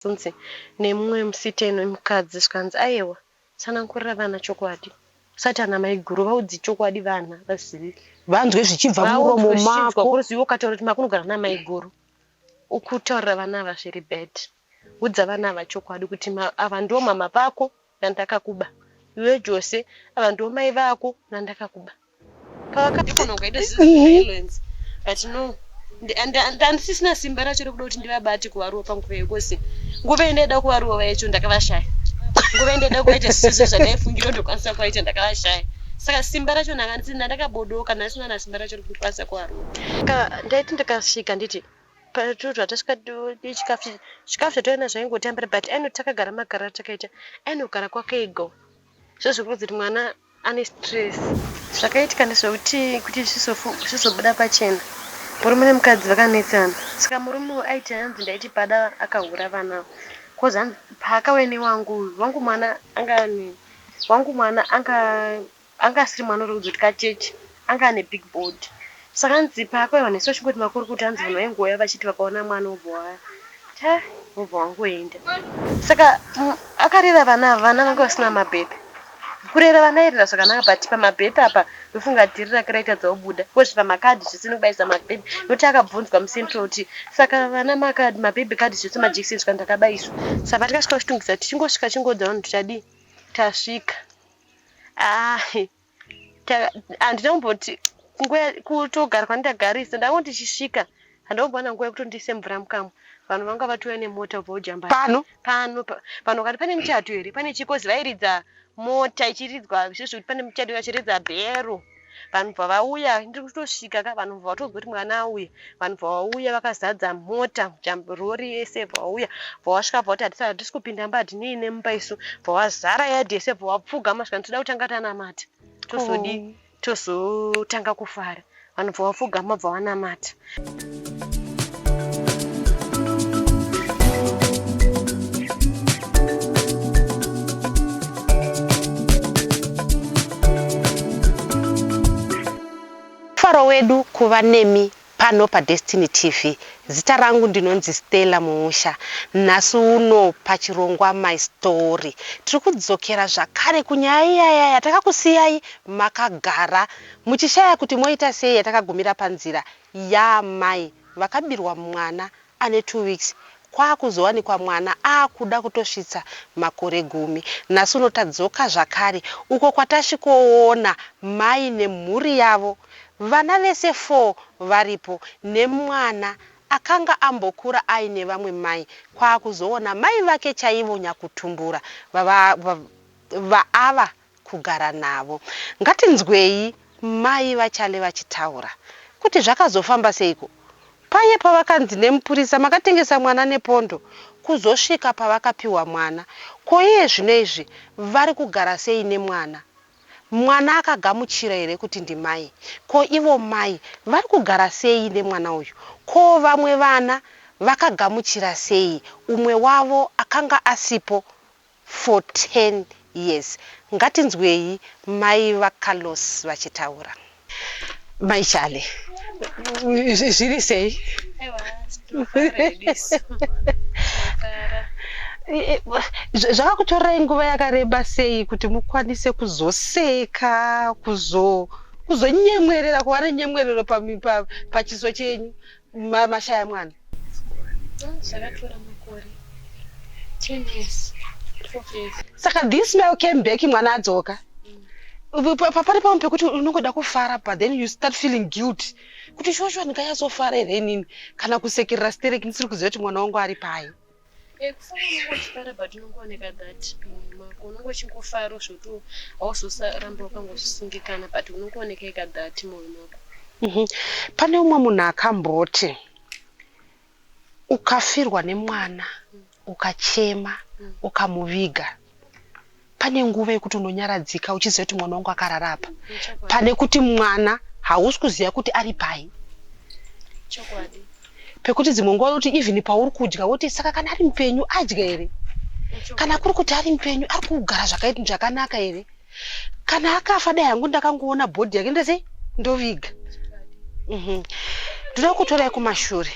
Zvinzi nemumwe musiteni wemukadzi zvikanzi ayewa tsanangurira vana chokwadi usati ana maiguru vaudzi chokwadi vana vazive vanzwe zvichibva muromo mako kuruzivo ukataura kuti makunogara namaiguru ukutaurira vana ava zviri bad udza vana ava chokwadi kuti ava ndo mama vako nandakakuba iwe Jose ava ndo mai vako nandakakuba pavakadikona ukaita violence but no ndandisisina simba racho rekuda kuti ndivabate kuvarova panguva iyo kosi nguva yendaida kuvarova yacho ndakavashaya nguva yendaida kuvaita zvisizvo zvandaifungira ndokwanisa kuvaita ndakavashaya saka simba racho ndanga ndisina ndakabodoka ndasina na simba racho rekukwanisa kuvarova ndaiti ndikasvika nditi patutwa tasvika chikafu chikafu chatoenda zvaingotambira but ainoti takagara magariro atakaita ainogara kwake ego zvezvekuti kuti mwana Ane stress. Zvakaitika ndezvekuti kuti zvizobuda pachena murume nemukadzi vakanetsana saka murume uyu aiti hanzi ndaiti pada akahura vana ava coz hanzi paakauya newangu uyu wangu mwana anga ane wangu mwana anga anga asiri mwana uri kudzoti kacheche anga ane big body saka hanzi paakauya nesu vachingoti makurukuta hanzi vanhu vaingouya vachiti vakaona mwana wobva wa wobva wangoenda saka akarera vana ava vana vanga vasina mabhebhi Kurera vana airera zvakanaka but pamabirth apa ndofunga dhiri rake raitadza kubuda because pamakadhi zvese nekubaisa mababy nokuti akabvunzwa mucentral kuti saka vana makadhi mababy card zvese majekiseni zvikanzi ndakabaiswa saka patikasvika kuchitungwiza tichingosvika chingodza vanhu tichadii tasvika ah handina kumboti nguva kutogara kwandagarisa ndangoti ndichisvika handina kumbowana nguva yekuti ndiise mvura mukamwa vanhu vanga vatouya nemota kubva kujamba pano pano pano kati pane muchato here pane chikozi vairidza mota ichiridzwa zvezvo kuti pane muchato vachiridza bhero vanhu bva vauya ndiri kutosvika ka vanhu bva vatozwa kuti mwana auya vanhu bva vauya vakazadza mota rori yese bva vauya bva vasvika bva vati hatisi kupinda mba hatinei nemumba isu bva vazara yadhi yese bva vapfugama svika tinoda kutanga tanamata tozodii oh. Tozotanga kufara vanhu bva vapfugama bva vanamata. Mufaro wedu kuva nemi pano paDestiny TV. Zita rangu ndinonzi Stella Muusha. Nhasi uno pachirongwa My Story tiri kudzokera zvakare kunyaya iyaya yatakakusiyai makagara muchishaya kuti moita sei yatakagumira panzira yaamai vakabirwa mwana ane two weeks kwakuzowanikwa mwana akuda kutosvitsa makore gumi. Nhasi uno tadzoka zvakare uko kwatasvikoona mai nemhuri yavo vana vese four varipo nemwana akanga ambokura aine vamwe mai kwakuzoona mai vake chaivo nyakutumbura vaava kugara navo. Ngatinzwei mai vaChale vachitaura kuti zvakazofamba seiko paye pavakanzi nemupurisa makatengesa mwana nepondo kuzosvika pavakapiwa mwana. Ko iye zvino izvi vari kugara sei nemwana? Mwana akagamuchira here kuti ndimai? Ko ivo mai vari kugara sei nemwana uyu? Ko vamwe vana vakagamuchira sei umwe wavo akanga asipo for 10 years. Ngatinzwei mai vaCarlos vachitaura. Mai Chale, zviri sei? Zvakakutorerai nguva yakareba sei kuti mukwanise kuzoseka, kuzo kuzonyemwerera kuva nenyemwerero pachiso chenyu mashaya mwana? Zvakatora makore 10 years, 12 years. Saka this smile came back mwana adzoka. Papari pamwe pekuti unongoda kufara but then you start feeling guilt kuti shuwa shuwa ndinganyatsofara here inini kana kusekerera stereki ndisiri kuziva kuti mwana wangu ari pai. Eh, kufara unonge uchifara but unongooneka that mumwoyo mako unonge uchingofara zvoto hauzosaramba wakangosungikana but unongooneka ika that mumwoyo mako. Pane umwe munhu akamboti ukafirwa nemwana ukachema ukamuviga pane nguva yekuti unonyaradzika uchiziva kuti mwana wangu akarara apa pane kuti mwana hausi kuziva kuti ari pai. Chokwadi. Pekuti dzimwe nguva unoti even pauri kudya woti saka kana ari mupenyu adya here? Kana kuri kuti ari mupenyu ari kugara zvakanaka here? Kana akafa dai hangu ndakangoona body yake ndese ndoviga. Ndoda kutorai kumashure.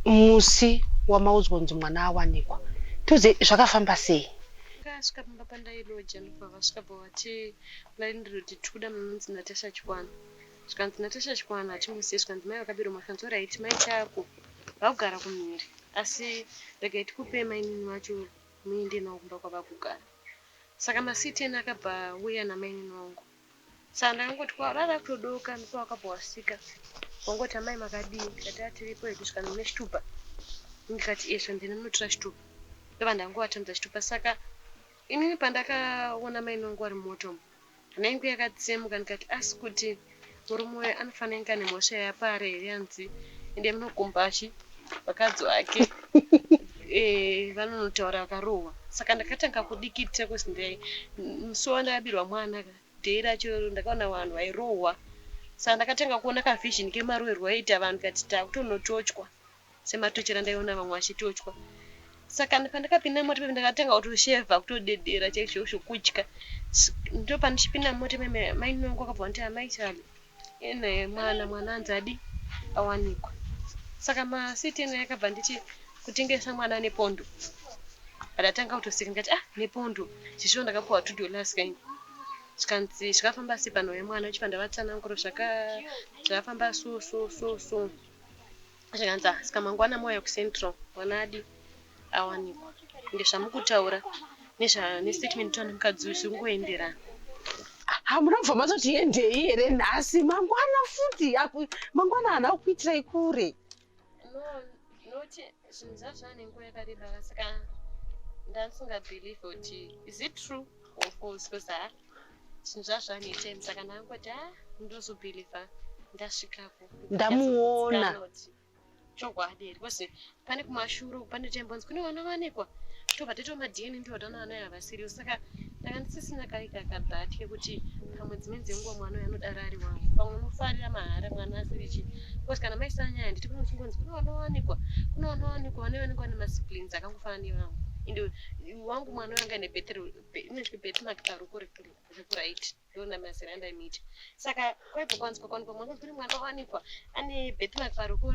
Musi wamaudzwa kunzi mwana awanikwa. Tiudze zvakafamba sei? Ndakasvika pamba pandailoja ndobva vasvika pavati varindiri kuti tikuda munonzi Natasha Chikwana. Zvikanzi Natasha Chikwana hatimuzivi zvikanzi mai vakabirwa mwana zvikanzi alright mai chako vakugara kumhiri asi regai tikupe mainini vacho muende navo kumba kwavakugara. Saka maC10 akabva auya namainini vangu. Saka ndakangoti kwarara kutodoka ndipo wakabva wasvika wangoti amai makadii ndikati ah tiripo hedu zvikanzi mune chitupa ndikati eh zvikanzi ndinonotora chitupa ndobva ndangovatambidza chitupa saka inini pandakaona mai vangu vari mumota umu hana yangu yakatsemuka ndikati asi kuti murume uyu anofanira kunge ane mhosva yaapara here yanzi ende munokumbashi vakadzi vake eh, vanonotaura vakarohwa saka ndakatanga kudikitira kuzi ndai musi wandakabirwa mwana ka day racho iroro ndakaona vanhu vairohwa saka ndakatanga kuona kavision kemarohwerwo aiita vanhu kati takutonotochwa sematochero andaiona vamwe vachitochwa saka pandakapinda mumota meme ndakatanga kutoshevha kutodedera chaizvo zvokutya ndopandichipinda mumota meme mainini vangu vakabva vanditi amai Charlie ene mwana mwana anzi adi awanikwa saka masitena yakabva nditi kutengesa mwana nepondo ndatanga kutoseka ndikati ah nepondo zvisvo ndakapuwa $2 kaini zvikanzi zvakafamba sei panhau yemwana uchibva ndavatsanangura zvakafamba so so so so zvikanzi ah saka mangwana mauya kucentral mwana adi awanikwa ende zvamukutaura nestatement toa nemukadzi uyu zvikungoenderana. Hamuna kubva matoti endei here nhasi mangwana futi mangwana haana kukuitirai kure. No, noti zvinhu zvacho zvane nguva yakareba saka ndandisingabelieve kuti is it true or false because ha zvinhu zvacho zvane time saka ndangoti ha ndozobelieve ndasvikako ndamuona chokwadi here because pane kumashuro pane taimbonzi kune vana vanikwa tobva taitwa maDNA ndobva taona vana havasiriwo saka ndanga ndisisina kaika kadhat kekuti pamwe dzimweni dzenguva mwana uyu anodaro ari wangu pamwe unofarira mahara mwana asiri chii because kana maisana nyaya handiti kune uchingonzi kune vana vawanikwa kune vana vawanikwa vana vawanikwa nemasiblings akangofanana nevangu ende wangu mwana uyu anga ine inonzi birthmark paruoko rekuright ndona mazera andaimuita saka kwaibva kwanzi kwakwanikwa mwana kune mwana wawanikwa ane birthmark paruoko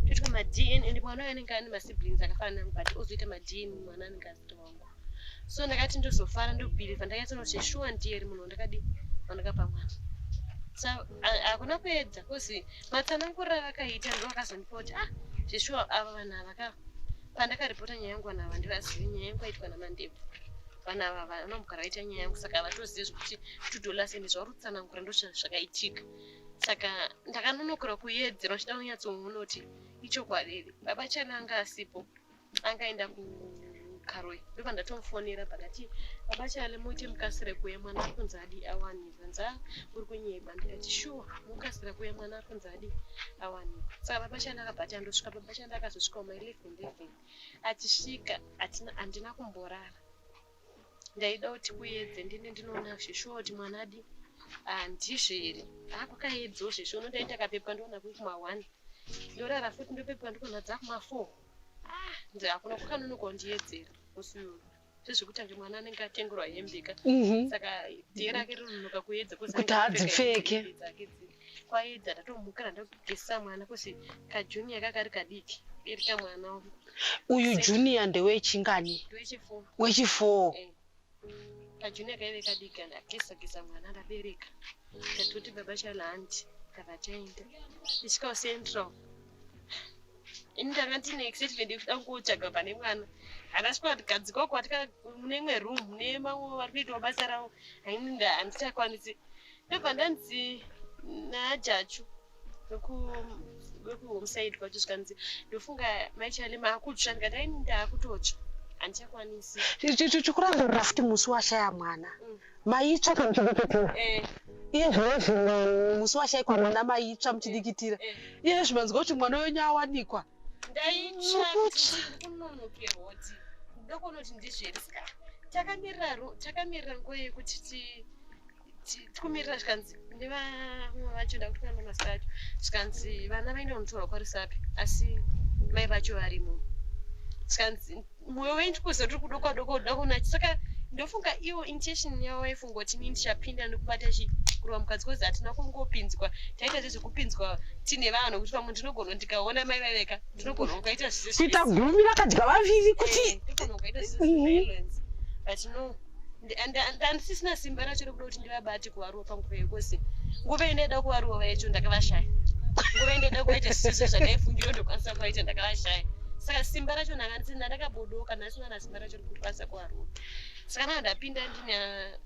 toitwa maDNA and mwana uyu anenge ane masiblings akafanana nangu but ozoita maDNA mwana anenge asiri wangu so ndakati ndozofara ndobhilivha ndakatsoona kuti shuwa ndiye ri munhu wandakadi wandakapa mwana sa hakuna kuedza kozi matsananguriro avakaita ndo akazondipa kuti ah zveshuwa ava vanhu ava ka pandakaripota nyaya yangu vanhu ava ndivazivi nyaya yangu yaitwa namandebvu vanhu ava vanombogara vaita nyaya yangu saka havatozivi zvekuti $2 ende zvauri kutsanangura ndo zvakaitika saka ndakanonokera kuyedzera uchida kunyatsoona kuti ichokwadi here baba chana anga asipo angaenda kukaroi ndobva ndatomufonera pakati baba chale muite mukasire kuuya mwana ari kunzi adi awanikwa nza uri kunyeba ndikati shuwa mukasira kuuya mwana ari kunzi adi awanikwa saka baba chale akabva ati andosvika baba chale akazosvika kuma 11 11 achisvika handina kumborara ndaida kuti kuedze ndine ndinoona zveshuwa kuti mwana adi handizvo here akwakaedzawo zveshuwa unodaita kapepa ndoona kuri kuma 1 ndorara futi ndopepa ndikuona dzakuma 4 ah hakuna kwakanonoka kundiedzera musi uyu sezvekuti ange mwana anenge atengerwa hembe ka saka dhiye rake rinonoka kuedza kuti adzipfeke kwaedza ndatomukira ndakugesa mwana kusi kajunior kakari kadiki iri kamwana uyu junior ndewechingani wechifour kajunior kaive kadiki ndagesa gesa mwana ndabereka ndatoti baba chalandi tabva taenda ndisvika kucentral ini ndanga ndine excitement yekuda kungotsvaga pane mwana handasvika kugadzikwa kwatika mune imwe room mune vamwe vari kuitawo basa ravo haini handichakwanisi ndobva ndanzi najachu vekuhomeside kwacho zvikanzi ndofunga maichale maakutsva ndikati aini ndaakutotsva handichakwanisi tikurangarira futi musi washaya mwana maitsva muchidikitira iye zvinezvi musi washaikwa mwana maitsva muchidikitira iye zvimanzwa kuti mwana wenyu awanikwa ndaitsva kunonokerwa kuti ndokuona kuti ndizvo saka takamirira nguva yekuti tikumirira zvikanzi nevamwe vacho ndakuti kana mazita acho zvikanzi vana vaenda kunotorwa kwaRusape asi mai vacho varimo zvikanzi mwoyo wenyu tikuziva tiri kudokwa dokwa kuda kuona saka ndofunga iwo intention yavo vaifunga kuti inini ndichapinda ndokubata chi Kurova mukadzi kozi hatina kungopinzwa, taita zvezvekupinzwa tine vanhu kuti pamwe ndinogona ndikaona mai vaveka ndinogona kukaita zvese Kuita gumi rakadya vaviri kuti Eh, ndinogona kukaita zvese zveviolence, but no, handisisina simba racho rekuda kuti ndivabate kuvarova panguva iyo, kozi nguva indaida kuvarova yacho ndakavashaya, nguva indaida kuvaita zvese zvandaifungira ndokwanisa kuvaita ndakavashaya. Saka simba racho ndanga ndakabodoka, ndasina na simba racho rekukwanisa kuvarova. Saka naa ndapinda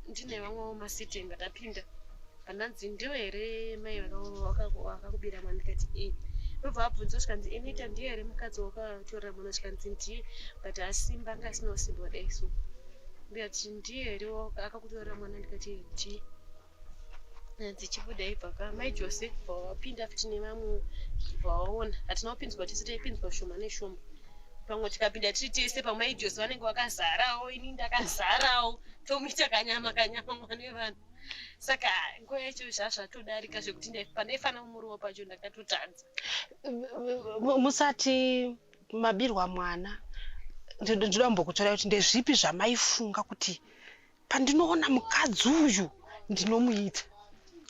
ndine vamwewo masitenga, ndapinda pandanzi, "Ndiyo here mai vakakubira mwana?" Ndikati, "E." Ndobva vabvunza, zvikanzi, "Enita ndiye here mukadzi wakatorera mwana?" Zvikanzi, "Ndiye," but asimba anga asinawo simba kudai. So ndikati, "Ndiye here akakutorera mwana?" Ndikati, "Ndiye." Dzichibuda ibva ka mai Jose vapinda futi nevamwe vaona. Hatina kupinzwa tese, taipinzwa shoma neshoma. Pamwe tikapinda tiri tese, pamai Jose vanenge vakazarawo, ini ndakazarawo, tomuita kanyama kanyama mwana wevanhu. Saka nguva yacho zvazvatodarika zvekuti pandaifanira kumurova pacho ndakatotadza. Musati mabirwa mwana, ndinoda kumbokutorai kuti ndezvipi zvamaifunga kuti pandinoona mukadzi uyu ndinomuita?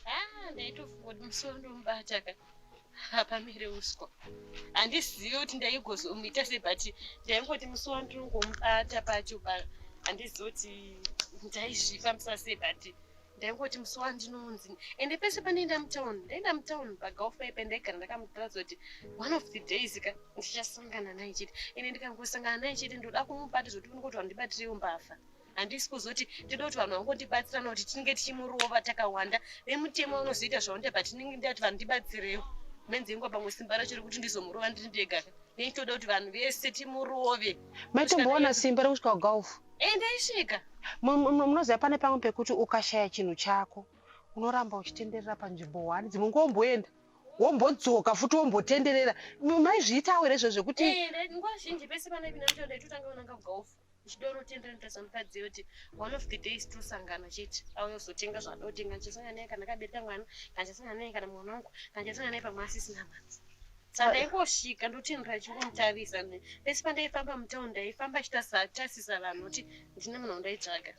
Ah, ndaitofunga kuti musi wandomubata ka hapamire uswa. Handizivi kuti ndaigozomuita sei, but ndaingoti musi wandinongomubata pacho pa, handizivi kuti ndaizvifambisa sei, but ndaingoti musi wandinonzi. Ende pese pandaenda mutauni, ndaenda mutauni paGulf paipa, ndaigara ndakamutaridza kuti one of the days ka ndichasangana naye chete. Ende ndikangosangana naye chete, ndoda kumubata zvokuti unongoti vandibatirewo mbavha. Handisi kuzoti ndoda kuti vanhu vangondibatsirana kuti tinenge tichimurova takawanda. Vemutemo vanozoita zvavanoita, but tinenge ndati vanhu ndibatsirewo menzengwa pamwe simba racho rekuti ndizomurova ndiri ndega ka neitoda kuti vanhu vese timurove. Maitomboona simba rekusvika kuGulf? E, ndaisvika. Munoziva pane pamwe pekuti ukashaya chinhu chako unoramba uchitenderera panzvimbo one, dzimwe nguva womboenda, wombodzoka futi, wombotenderera. Maizviitawo here izvo zvekuti? Eh, nguva zhinji pese panaipinda mutauni ndaitotanga kunanga kuGulf, ndichidonotendera nditaza mukadzi kuti one of the days tosangana chete, auya kuzotenga zvaada kutenga, ndichasangana naye kana akabereka mwana, kana ndichasangana naye kana mwana wangu, kana ndichasangana naye pamwe asisina mwana. Saka ndaingosvika ndotendera chingomutarisa. Pese pandaifamba mutauni ndaifamba achitasisa vanhu kuti ndine munhu wandaitsvaga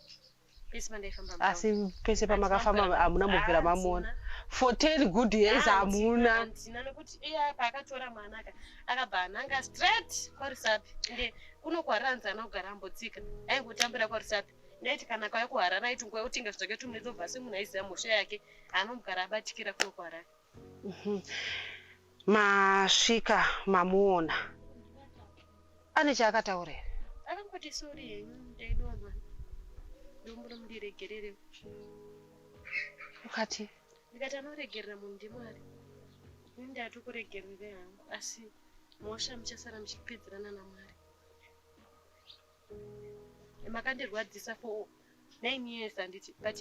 pese pandaifamba mutauni. Asi pese pamakafamba hamuna mubvira mamuona? For 10 good years hamuna? Handina, nekuti iye paakatora mwana aka akabva ananga straight kwaRusape. Ende kuno kwaranzi ana kugara ambotsika, aingotambira kwaRusape. Ndaiti kana kauya kuHarare aiti nguva yekutenga zvake tumunetobva, semunhu aiziva mhosva yake anomugara abatikira kuno kuHarare. Masvika mamuona, ane chaakataura here? Akangoti, "Sorry henyu, ndaidiwa mwana, ndombona mundiregererewo." Ukati? Ndikati, "Anoregerera munhu ndiMwari, ini ndatokuregerere hangu, asi mhosva muchasara muchipedzerana naMwari. Makandirwadzisa for 9 years, handiti? But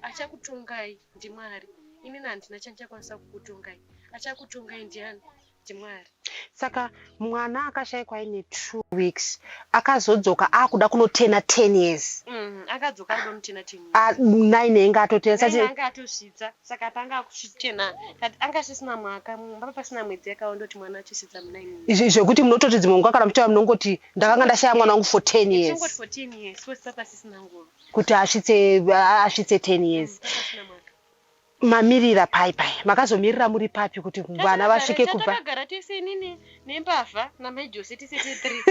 achakutongai ndiMwari, inini handina chandichakwanisa kukutongai. Achakutongai ndiani? NdiMwari." Saka mwana akashayikwa aine 2 weeks, akazodzoka akuda kunotena 10 years? Akadzoka akuda kunotena 10 years. 9 ainge atotena sati? Anga atosvitsa, saka panga akusvitena anga asisina mwaka, papa pasina mwedzi yakawanda kuti mwana achisvitsa mu9 years. Izvi zvekuti munototi dzimwe nguva kana muchitaura munongoti, "Ndakanga ndashaya mwana wangu for 10 Tingoti years." For 10 years, kosi papasisina nguva. Kuti asvitse 10 years. Papasina mwaka. Mamirira pai pai? Makazomirira muri papi kuti vana vasvike kubva? Takagara tese, inini nembavha namai Jose, tese tiri three.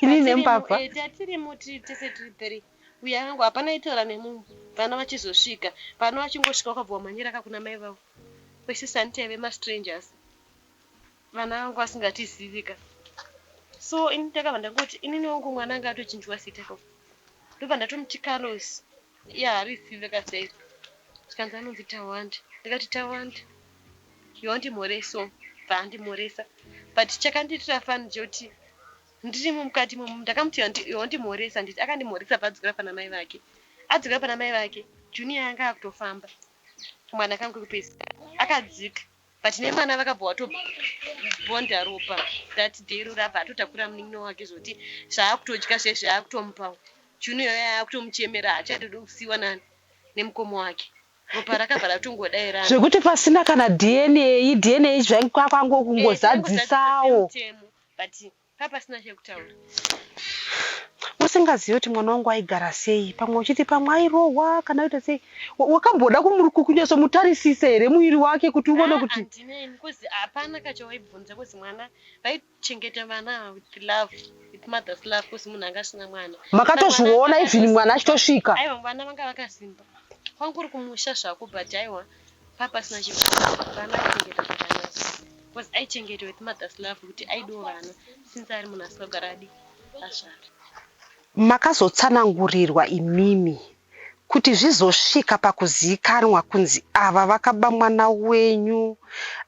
Ini nembavha? Tatirimo tiri tese tiri three. Uyo angu hapana aitaura nemumwe. Vana vachizosvika, vana vachingosvika wakabva wamhanyira kakuna mai vavo kwesisani, taive mastrangers, vana vangu vasingatizivika. So ini ndakabva ndangoti inini wangu mwana anga atochinjwa zita ko, ndobva ndatomuti Carlos, iye haarizive kazairi. Zvikanzi anonzi Tawanda. Ndikati, "Tawanda, yawandimhoreso." Bva andimhoresa, but chakandiitira funny chekuti ndirimo mukati imomo ndakamuti, "Yawandimhoresa," nditi akandimhoresa, bva adzokera pana mai vake. Adzokera pana mai vake, Junior anga akutofamba, mwana kangu kekupedzisira akadzika, but nemwana vakabva watobhonda ropa that day roro. Abva atotakura munin'ina wake zvekuti zvaakutodya zvezve akutomupawo. Junior yaya akutomuchemera, haachatodi kusiyiwa nani nemukoma wake. Ropa rakabva ratongodairana. Zvekuti pasina kana DNA, DNA zvaikwango kungozadzisawo. Mutemo, but papasina chekutaura. Usingazivi kuti mwana wangu aigara sei, pamwe uchiti pamwe airohwa kana aita sei, wakamboda kunyatsomutarisa here muviri wake kuti uone kuti Handinei, because hapana kachawaibvunza, kuzi mwana vaichengeta vana with love, with mother's love, kuzi munhu anga asina mwana. Makatozviona even mwana achitosvika? Aiwa, vana vanga vakasimba. Kwangu kuri kumusha zvako, but aiwa, papasina chibvunzo, vana aichengeta zvakanaka, because aichengeta with mother's love, kuti aidiwo vana since ari munhu asina kugara adi azvara. Makazotsanangurirwa imimi kuti zvizosvika pakuzivikanwa kunzi ava vakaba mwana wenyu,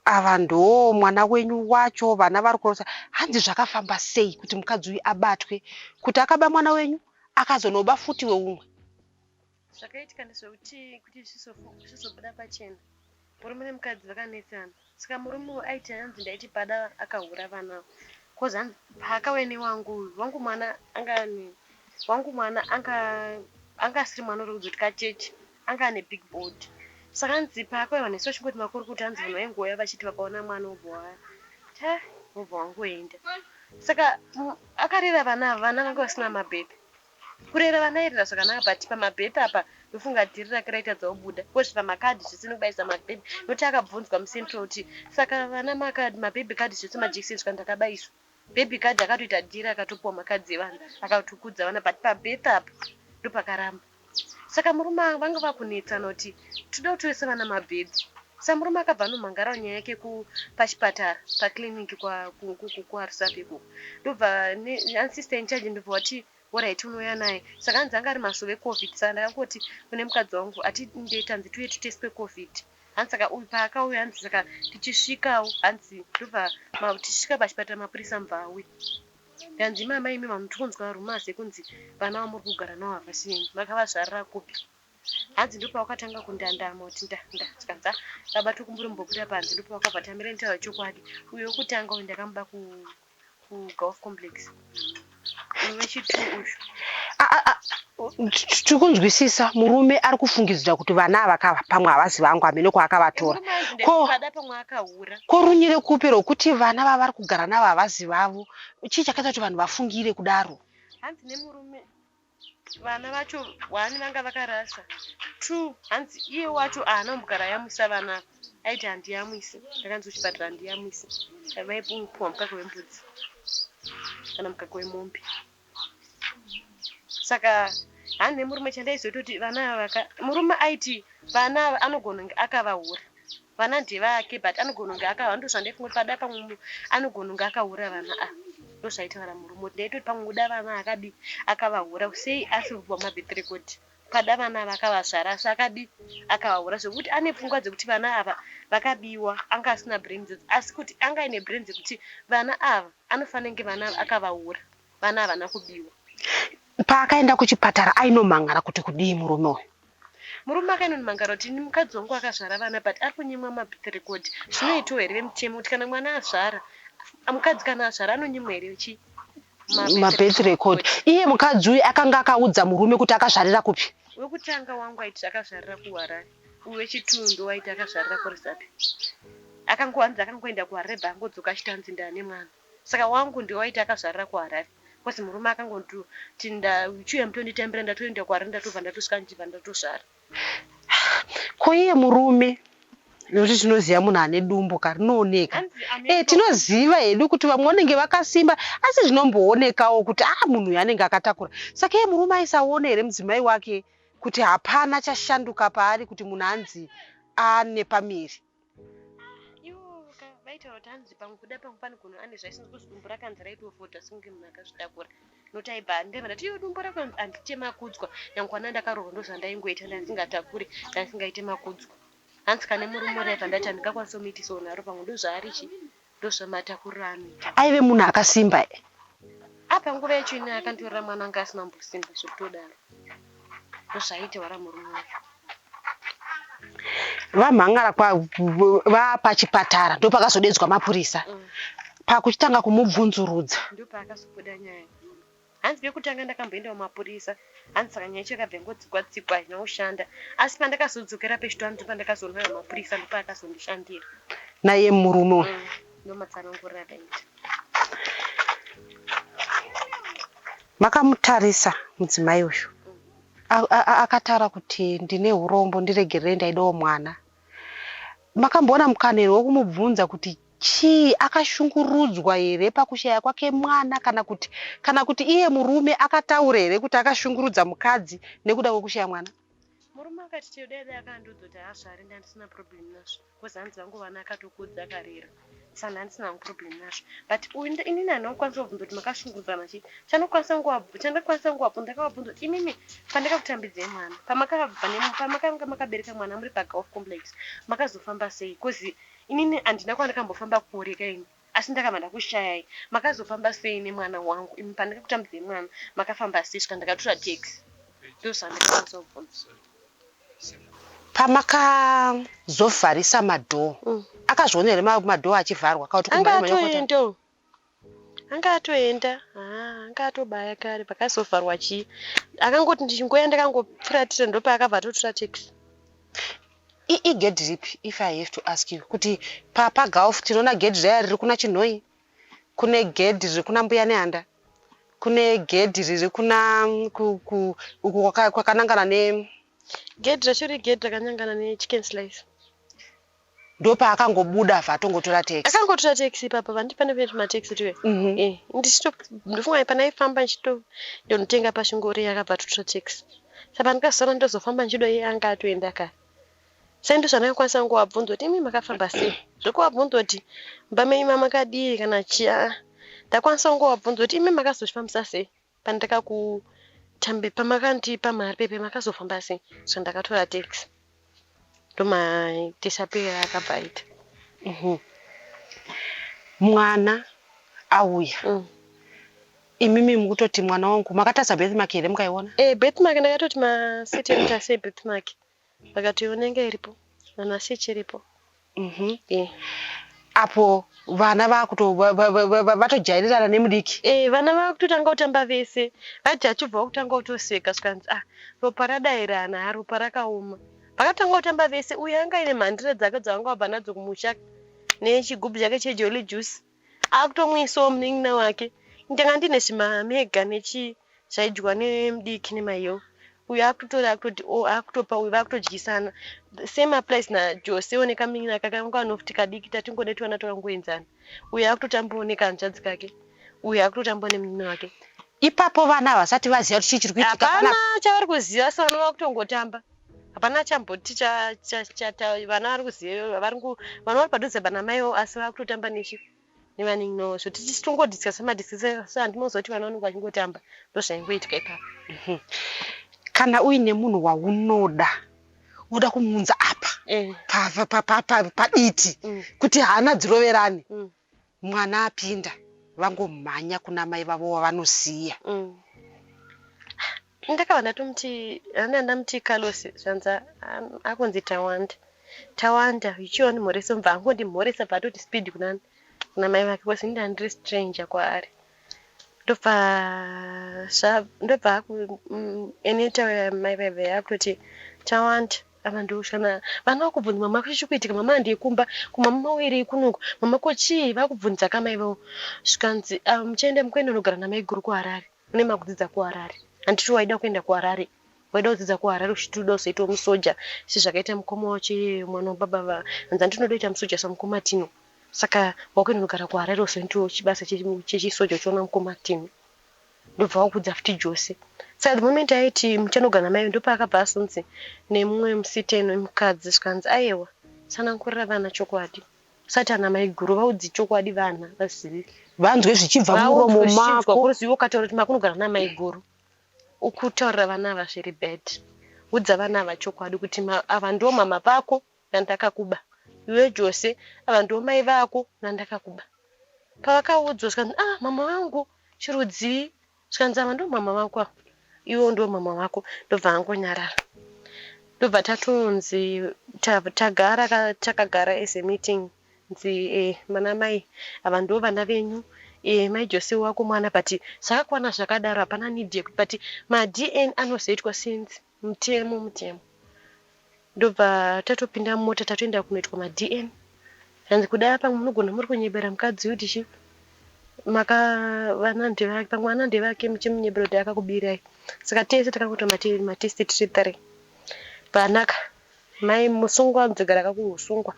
ava ndo mwana wenyu wacho, vana vari kurosa, hanzi zvakafamba sei kuti mukadzi uyu abatwe kuti akaba mwana wenyu, akazonoba futi weumwe? Zvakaitika ndezvekuti kuti zvizobuda pachena, murume nemukadzi vakanetsana. Saka murume uyu aiti hanzi ndaiti pada akahura vana, cause hanzi paakauya newangu uyu, wangu mwana anga ane, wangu mwana anga asiri mwana uri kudzoti kacheche, anga ane big body. Saka hanzi paakauya nesu vachingoti makuru kuti hanzi vanhu vaingouya vachiti vakaona mwana wobva ta wobva wangoenda. Saka akarera vana ava, vana vanga vasina mabirth. Kurera vana airera zvakanaka, but pamabirth apa ndofunga dhiri rake raitadza kubuda, because pamakadhi zvese nekubayisa mabhebhi, nokuti akabvunzwa mucentral kuti saka vana makadhi, mababy card zvese, majekiseni, zvika ndakabayiswa baby card, akatoita dhiri, akatopiwa makadzi evana, akatokudza vana, but pabirth apa ndopakaramba. Saka murume vanga vakunetsana kuti toda kutoresa vana mabirth. Saka murume akabva anomhangara nyaya yake pachipatara, paclinic kwaRusape ikoko, ndobva sister in charge ndobva wati alright, unouya naye. Saka hanzi anga ari mazuva eCovid, saka ndakangoti kune mukadzi wangu ati ndetanzi tiuye titestwe COVID. Hanzi saka uyu paakauya, hanzi saka tichisvikawo, hanzi ndobva tichisvika pachipatara, mapurisa mubva auya. Ndanzi mama, imi vanhu tikunzwa rumours ekunzi vana vamuri kugara navo havasi venyu, makavazvarira kupi? Hanzi ndopavakatanga kundandama kuti nda nda, tikanzi "Ah, baba tokumbura mumbobuda panze." Ndopavakabva tamira nditaura chokwadi, uyu wekutanga uyu ndakamuba kuGolf Complex, uyu wechitu uyu. Tiri kunzwisisa murume ari kufungidzira kuti vana ava kava pamwe havazi vangu, hamene kwaakavatora. Murume ainzi pada pamwe akahura. Korunyire kupi rwokuti vana vavari kugara navo havazi vavo? Chii chakaita kuti vanhu vafungire kudaro? Hanzi nemurume vana vacho one vanga vakarasa, two hanzi iye wacho haana kumbogara ayamwisa vana ava, aiti handiyamwisi, ndakanzi kuchipatara handiyamwisi, vaipuwa mukaka wembudzi kana mukaka wemombe. Saka hani nemurume chandaizoita kuti vana ava murume aiti vana ava anogona kunge akavahura, vana ndevake, but anogona kunge akava, ndozvandaifunga kuti pada pamwe anogona kunge akahura vana ava. Ndozvaitaura murume kuti ndaitoti pamwe kuda vana akadi akavahura, sei asiri kupiwa mabirth record? Pada vana ava akavazvara, asi akadi akavahura, zvekuti ane pfungwa dzekuti vana ava vakabiwa. Anga asina brain idzodzo, asi kuti anga aine brain dzekuti vana ava anofanira kunge vana ava akavahura, vana havana kubiwa. Paakaenda kuchipatara ainomhangara kuti kudii murume uyu? Murume akainonomhangara kuti ini mukadzi wangu akazvara vana, but ari kunyimwa mabirth record. Zvinoitwa here vemutemo kuti kana mwana azvara, mukadzi kana azvara anonyimwa here chi mabirth record? Iye mukadzi uyu akanga akaudza murume kuti akazvarira kupi? Wekutanga wangu aiti akazvarira kuHarare, uyu wechitundu waiti akazvarira kuRusape. Akangohanzi akangoenda kuHarare, bva angodzoka achiti hanzi ndane mwana. Saka wangu ndiwaiti akazvarira kuHarare, because murume akangoti chiuya mutonditambira, ndatoenda kuHarare, ndatobva ndatosvika ndichibva ndatozvara. Ko iye murume, nekuti tinoziva munhu ane dumbu ka rinooneka. Hanzi ane Tinoziva hedu kuti vamwe vanenge vakasimba, asi zvinomboonekawo kuti a munhu uyu anenge akatakura. Saka iye murume aisaona here mudzimai wake kuti hapana chashanduka paari, kuti munhu anzi ane pamiri? Ivo vaitaura kuti hanzi pamwe kuda pamwe pane kunhu ane zvaisinzi kuzi dumbu rakanzi raitofota sekunge munhu akazvitakura, nokuti aibva ndeva ndati iyo dumbu rako handite makudzwa, nyangwana ndakarohwa, ndozvandaingoita, ndandisingatakuri, ndandisingaite makudzwa. Hanzi kane murume raibva ndati handingakwanisi kumuitisawo nharo, pamwe ndozvaari chi ndozvamatakuriro anoita. Aive munhu akasimba e? Apa nguva yacho ine akanditorera mwana anga asina kumbosimba zvekutodaro, ndozvaitaura murume uyu. Vamhangara vapachipatara ndopakazodedzwa mapurisa pakuchitanga kumubvunzurudza. Ndopaakazobuda nyaya. Hanzi pekutanga ndakamboendawo mapurisa, hanzi saka nyaya yacho yakabva ingotsikwa tsikwa, haina kushanda, asi pandakazodzokera pechito, hanzi pandakazoonana mapurisa, ndopaakazondishandira. Naiye murume uyu? Ndomatsanangurira akaita. Makamutarisa mudzimai uyu akataura kuti ndine urombo, ndiregerere, ndaidawo mwana. Makamboona mukana here wekumubvunza kuti chii, akashungurudzwa here pakushaya kwake mwana, kana kuti iye murume akataura here kuti akashungurudza mukadzi nekuda kwekushaya mwana? Murume akati chero dai dai akandiudza kuti haazvari, ndandisina problem nazvo, because hanzi vangu vana akatokudza, akarera, saka handisina hangu problem nazvo. But uyu inini handina kukwanisa kubvunza kuti makashungurudzana chii. Chandakwanisa kungovabvunza, ndakavabvunza kuti imimi pandakakutambidzai mwana, pamakabva pamakanga makabereka mwana muri paGolf Complex, makazofamba sei? Because inini handina kwandakambofamba kure kaini, asi ndakabva ndakushayai. Makazofamba sei nemwana wangu imi? Pandakakutambidzai mwana makafamba sei? Svika ndakatora taxi. Ndozvandakakwanisa kubvunza. Pamakazovharisa madoor, akazviona here madoor achivharwa, kana kuti Anga kumhanya mhanya kwata? Atoenda, anga atoenda. Ha, anga atobaya kare pakazovharwa chii. Akangoti ndichingoya, ndakangopfuratira, ndopaakabva atotora taxi. Igedhi ripi, if I have to ask you, kuti paGolf tinoona gedhi raya riri kuna Chinhoi, kune gedhi riri kuna Mbuya Nehanda, kune gedhi riri kuna uku kwakanangana ne Gedhi racho rigedhi rakanyangana neChicken Slice. Ndopaakangobuda abva atongotora taxi? Akangotora taxi ipapa vandi pane pane tumatekisi tuye. Eh, ndichito ndofunga panaifamba ndichito ndonotenga pashingori, akabva atotora taxi. Saka pandikazosara ndozofamba ndichido, iye anga atoenda kare. Saka ndo zvandakakwanisa kungovabvunza kuti imi makafamba sei. Zvokuvabvunza kuti mumba menyu mamakadii kana chii, aa, ndakwanisa kungovabvunza kuti imi makazozvifambisa sei pandakakutambi, pamakandipa mari pepe, makazofamba sei? So ndakatora taxi, ndomadisappear akabva aita. Mwana auya, imimi mukutoti mwana wangu, makatarisa birthmark here, mukaiona? Eh, birthmark ndakatoti masiteni sei birthmark, vakati inenge iripo, nanhasi ichiripo. Eh. Apo vana vakuto vatojairirana nemudiki? Eh, vana vakutotanga kutamba vese, vati achibva kutanga kutoseka, zvikanzi, "Ah, ropa radairana, ha, ropa rakaoma." Vakatanga kutamba vese. Uyu anga aine mhandire dzake dzavanga vabva nadzo kumusha nechigubhu chake cheJolly Juice, akutomwisawo munin'ina wake. Ndanga ndine zvimamega nechi zvaidyiwa nemudiki nemaiyo. Uyu akutotora, akutoti o akutopa uyu, vakutodyisana. Same applies naJose nekamunin'ina kake kanga kanofuti kadiki, tatingode twana twakangoenzana. Uyu akutotambawo nekanzvadzi kake, uyu akutotambawo nemunin'ina wake. Ipapo vana havasati vaziva kuti chii chiri kuitika? Hapana chavari kuziva, asi vana vakutongotamba. Hapana chamboti vana vari kuziva, vana vari padhuze panamaiwo, asi vakutotamba nechi nevanin'inawo. Zvoti tichitongodiscussa madiscussa, handinoziva kuti vana vanenge vachingotamba. Ndozvaingoitika ipapo. Kana uine munhu waunoda, woda kumuunza apa paditi kuti hana dziroverane, mwana apinda, vangomhanya kuna mai vavo wavanosiya. Ndakabva ndatomuti, hana ndamuti Carlos, zvanzi akunzi Tawanda. Tawanda, ichiwa ndimhorese, mubva angondimhoresa, bva atoti speed kunani, kuna mai vake, because ini ndandiri stranger kwaari. Ndobva eneta mai vaive akutoti Tawanda, ava ndoshana. Vana vakubvunza mama chichi kuitika, mama handikumba kumama mawiri kunoku, mama ko chii, vakubvunza kamai vavo. Zvikanzi, "Ah, muchaenda, mukuenda unogara namai guru kuHarare, une makudzidza kuHarare, handiti waida kuenda kuHarare, waida kudzidza kuHarare uchiti uda kuzoitawo musoja sezvakaita mukoma wacho iyeyo, mwana wababa va hanzi handinoda kuita musoja samukoma Tino, saka wakuenda unogara kuHarare uzoitawo chibasa chechisoja uchiona mukoma Tino." Ndobva wakudza futi Jose. Saka the moment aiti muchanogara namai, ndopaakabva azonzi nemumwe musiteni wemukadzi, zvikanzi, "Aiwa, tsanangurira vana chokwadi, usati ana mai guru, vaudzi chokwadi, vana vazive." Vanzwe zvichibva mumuromo mako. Kuruzivo ukataura kuti makunogara namai guru, ukutaurira vana ava zviri bad. Udza vana ava chokwadi kuti ava ndo mama vako nandakakuba, iwe Jose, ava ndo mai vako nandakakuba. Pavakaudzwa, zvikanzi, "Ah, mama vangu chirudzii?" Zvikanzi, "Ava ndo mama vako ava, iwo ndo mama vako." Ndobva angonyarara. Ndobva tatonzi tagara takagara as a meeting, nzi mana mai ava ndo vana venyu, mai Jose wako mwana, but zvakakwana zvakadaro, hapana need yekuti, but maDNA anozoitwa since mutemo mutemo. Ndobva tatopinda mumota, tatoenda kunoitwa maDNA. Hanzi kuda pamwe munogona muri kunyebera mukadzi uyu tichi Maka vana ndevake, pamwe vana ndevake muchimunyebera kuti akakubirai. Saka tese takangoita matest tiri 3. Panaka mai musungwa anzogara akakusungwa,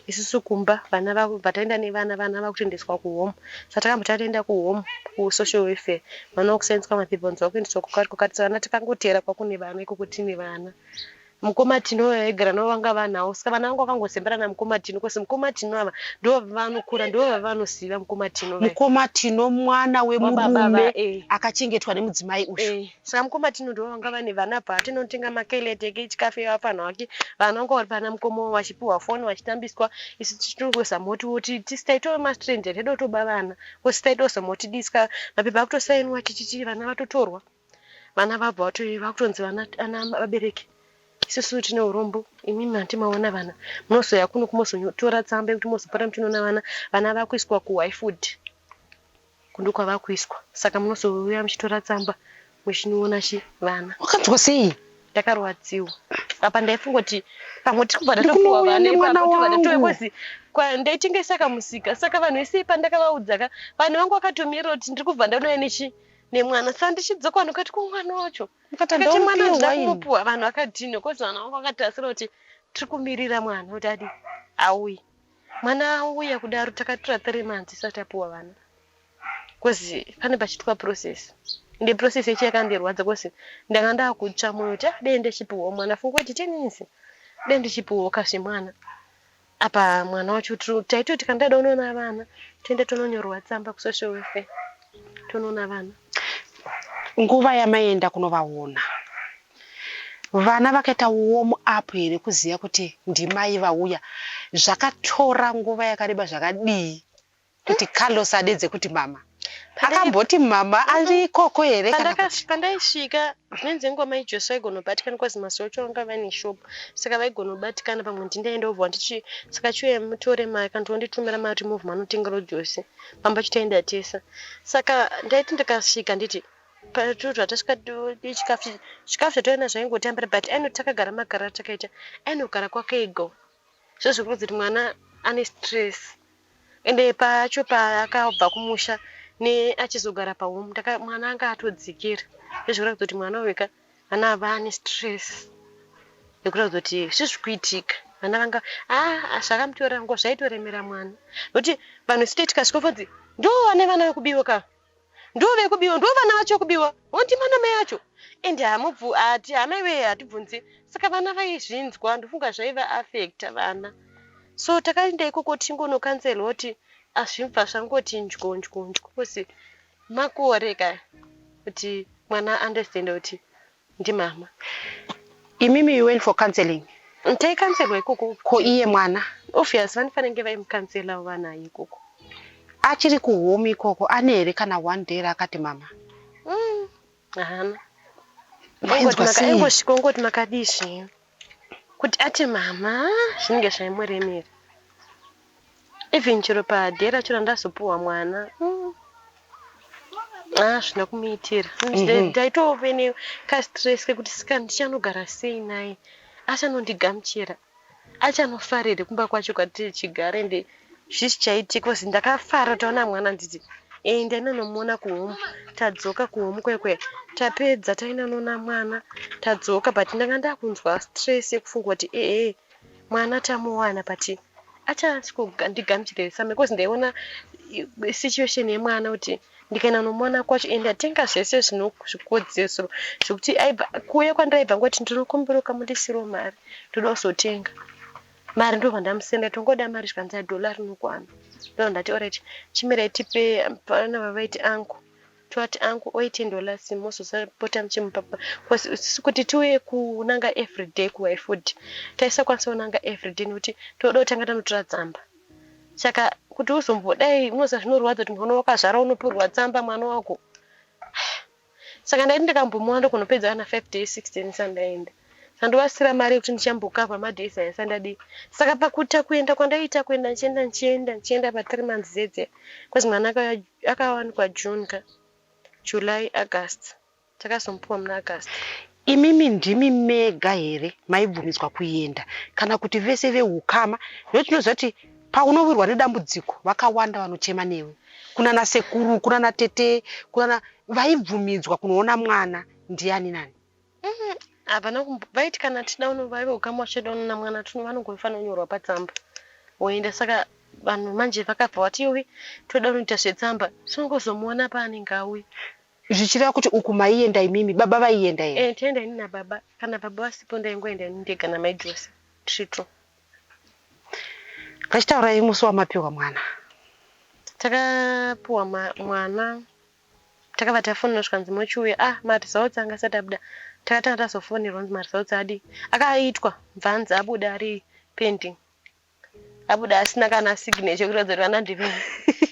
isusu kumba vana vabva taenda nevana, vana vakutoendeswa kuhome. Saka takamboti tatoenda kuhome kusocial welfare, vana vakusainiswa mapepa kunzi vakuendeswa kwakati kwakati. Saka vana takangoteera kwakune vana ikoko tine vana. Mukoma Tino vaigara navo vanga vanawo, saka vana vangu vakangozembera namukoma Tino cause mukoma Tino ava ndo vanokura, ndo vavanoziva mukoma Tino vaya. Mukoma Tino mwana Wababa wemurume eh. akachengetwa nemudzimai uyu. Eh, saka mukoma Tino ndo vanga vane vana bva atinotenga makelete echikafu evapfanha vake, vana vanga vari pana mukoma wavo vachipiwa foni vachitambiswa, isu tichitongozama kuti tisu taitova mastranger taida kutoba vana cause taida kuzama kuti diska mapepa akutosainwa chichichi vana vatotorwa. Vana vabva vakutonzi vana ana vabereki isusu tine urombo imimi hanti maona vana munozouya kuno kumozotora tsamba yekuti mozopota muchinoona vana, vana vakuiswa kuHighfield ndokwavakuiswa saka munozouya muchitora tsamba muchinoona chi vana. Wakanzwa sei? Ndakarwadziwa apa ndaifunga kuti pamwe tiri kubva tatopuwa Ndikunouya vana nemwana ipapo tobva tatouya wangu. kozi ndaitengesa kamusika saka vanhu vese pandakavaudza ka vanhu vangu vakatomirira kuti ndiri kubva ndanouya nechi nemwana saka ndichidzoka vanhu vakati ko mwana wacho Mukati ndikati mwana ndamupiwa handina waini. kumupuwa vanhu vakadhinwa kozi vanhu vangu vakatasira kuti tiri kumirira mwana kuti adi auye mwana auya kudaro takatora 3 months tisati tapuwa vana kozi pane pachiitwa process ende process yacho yakandirwadza kozi ndanga ndakutsva moyo kuti ah dei ndichipiwawo mwana funga kuti 10 years dei ndichipiwawo kasve mwana apa mwana wacho taitoti kana ndada kunoona vana toenda tononyorwa tsamba kusocial welfare tonoona vana. Nguva yamaienda kunovaona vana vakaita warm up here kuziva kuti ndimai vauya? Zvakatora nguva yakareba zvakadii kuti Carlos adedze kuti mama? Akamboti mama ari ikoko here kana kuti? Pandaisvika dzimweni dzenguva mai Jose vaigonobatikana kwazi mazuva acho vanga vane shop saka vaigonobatikana pamwe ndindaenda obva ndichi saka chiuya mutore mari kana kuti wanditumira mari kuti movha manotengera Jose pamba chitaenda tese saka ndaiti ndikasvika nditi patasvika chikafu chikafu chatoenda zvaingotambira but ainoti takagara magariro atakaita ainogara kwake ega zvo zvekuratidza kuti mwana ane stress ende pacho paakabva kumusha neachizogara pahome mwana anga atodzikira zvezvekuratidza kuti mwana uyu ka vana ava ane stress yekuratidza kuti zvii zvikuitika vana vanga ah zvakamutorera nguva zvaitoremera mwana nokuti vanhu isu tikasvika fonzi ndo vane vana vekubiwa ka ndo vekubiwa ndo vana vacho kubiwa woti mana mai acho ende hamubvu ati hamaiwe hatibvunzi saka vana vaizvinzwa ndofunga zvaiva affecta vana so takaenda ikoko tingonokanzelwa kuti azvibva zvangoti ndyo ndyo ndyo kozi makore ka kuti mwana understand kuti ndimama. Imimi you went for counseling? Taikanzelwa ikoko. Ko iye mwana? Obvious vanofanira vaimukanzelawo vanaye ikoko. Achiri kuhome ikoko ane here kana one day raakati mama? Haana. Wainzwa sei? Aingosvika ongoti makadii zvenyu kuti ati mama zvinenge zvaimuremera even chero padhee racho randazopuwa mwana ah zvina kumuitira. Ndaitove nekastress kekuti sika ndichanogara sei naye achanondigamuchira achanofarire kumba kwacho kwatichigara ende zvichichaitika kozi ndakafara taona mwana nditi ndainonomuona kuhome tadzoka kuhome kwekwe tapedza tainanoona mwana tadzoka but ndanga ndakunzwa stress yekufunga kuti ehe mwana tamuwana but achasvikondigamuchira here because ndaiona situation yemwana kuti ndikaenda nomuwana kwacho ende ndatenga zvese zvikodzeso zvekuti aibva kuuya kwandaibva ngoti ndinokumbira mundisirewo mari ndoda kuzotenga mari ndobva ndamusenda tongoda mari zvikanzi dhola rinokwana ndobva ndati alright chimirai tipe pana vavaiti angu tovati angu oi $10 mozosapota muchimupa kuti tiuye kunanga everyday kuHighfield taisakwanisa kunanga everyday nekuti toda kutanga tanotora tsamba saka kuti uzombodai unoziva zvinorwadza kuti mwana wakazvara unopurwa tsamba mwana wako saka ndaiti ndikambomuona ndokunopedza kana 5 days 6 days sandaenda sandovasira mari yekuti ndichambokavha madays aya sandadii saka pakuta kuenda kwandaita kuenda ndichienda ndichienda ndichienda pa3 months dzedze because mwana akawanikwa June ka July, August takazomupiwa muna August. Imimi ndimi mega here maibvumidzwa kuenda kana kuti vese veukama? Nekuti tinoziva kuti paunowirwa nedambudziko vakawanda vanochema newe. Kunana sekuru, kunana tete, kunana vaibvumidzwa kunoona mwana ndiani nani? Havana vaiti kana tida uno vaive ukama vachida unoona mwana tino vanongofanira kunyorwa patsamba woenda. Saka vanhu manje vakabva vati yowe, toda kunoita zvetsamba, tinongozomuona paanenge auya. Zvichireva kuti uku maienda imimi, baba vaienda here? Eh, taenda ini nababa. Kana baba vasipo ndaingoenda ini ndega namai Jose tiri two. Ngachitaurai musi wamapiwa mwana. Takapiwa mwana, takabva tafonerwa zvikanzi mochiuya. Ah, maresults anga asati abuda. Takatanga tazofonerwa kunzi maresults adi akaitwa, bvanzi abuda ari pending, abuda asina kana signature kuratidza kuti vana ndivini,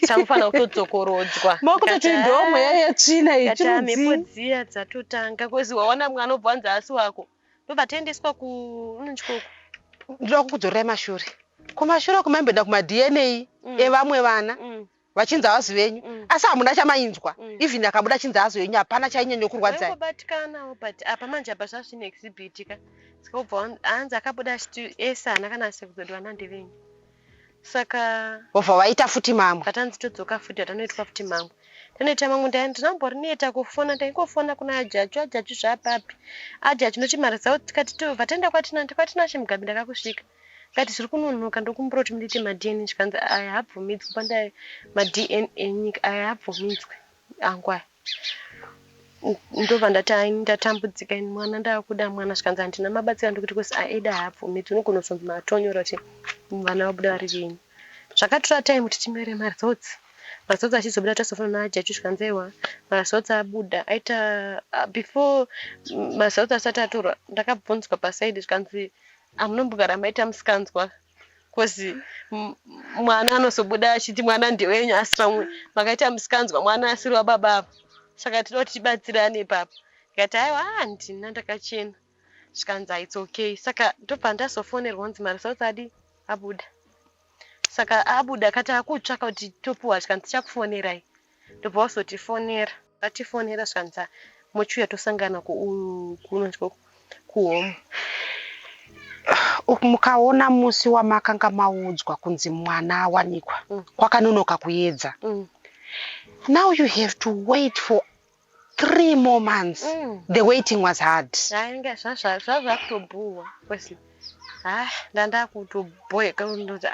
tamufanira kutodzokorodzwa. Makutoti ndo mweya yetsvina iyi. Kati mhepo chirudzi. Dziya dzatotanga kozi waona mwana obva wanzi asi wako, ndobva taendeswa ku unonzi koko. Ndoda kukudzorerai mashure. Kumashure uku maimboenda kumaDNA evamwe vana vachinzi havazi venyu, asi hamuna chamainzwa. Even akabuda chinzi haazi venyu, hapana chainyanya kurwadzai. Vaingobatikanawo, but apa manje apa zvazvine exhibit ka, saka ubva hanzi akabuda achiti ese haana kana sekudza kuti vana ndevenyu, saka vobva vaita futi mamwe. Patanzi todzoka futi, atanoitwa futi mamwe, tanoita mamwe. Ndinamborineta kufona, ndaingofona kuna ajachu, ajachu zvapapi, ajachu noti mari dzavo. Tikati tobva taenda kwatina Chimugabe. Ndakakusvika ngati zviri kunonoka, ndokumbura kuti mundiite maDNA. Zvikanzi aya haabvumidzwi pandai maDNA nyika aya haabvumidzwi angu aya. Ndobva ndati ai, ndatambudzika ini, mwana ndakuda mwana. Zvikanzi handina mabatsira, ndokuti kosi aeda haabvumidzwi, unogona kuzonzi matonyora kuti vana vabuda vari venyu. Zvakatora time kuti timere maresults. Maresults achizobuda, tasofana naajachu, zvikanzi aiwa, maresults abuda aita before maresults asati atorwa, ndakabvunzwa paside, zvikanzi hamunombogara maita musikanzwa kozi mwana anozobuda achiti mwana ndewenyu, asi pamwe makaita musikanzwa, mwana asiri wababa ava, saka tinoda kuti tibatsirane ipapo. Ndikati aiwa, handina, ndakachena. Zvikanzi its okay. Saka ndobva ndazofonerwa kunzi maresults adi abuda. Saka abuda kati akutsvaka kuti topuwa, zvikanzi tichakufonerai. Ndobva wazotifonera, vatifonera, zvikanzi mochiuya tosangana kunonzi kuhome. Mukaona musi wamakanga maudzwa kunzi mwana awanikwa, kwakanonoka kuedza. Now you have to wait for 3 more months. The waiting was hard. Ainge zvazvakutobhuwa kosi ha ndandakutobhoeka, ndoti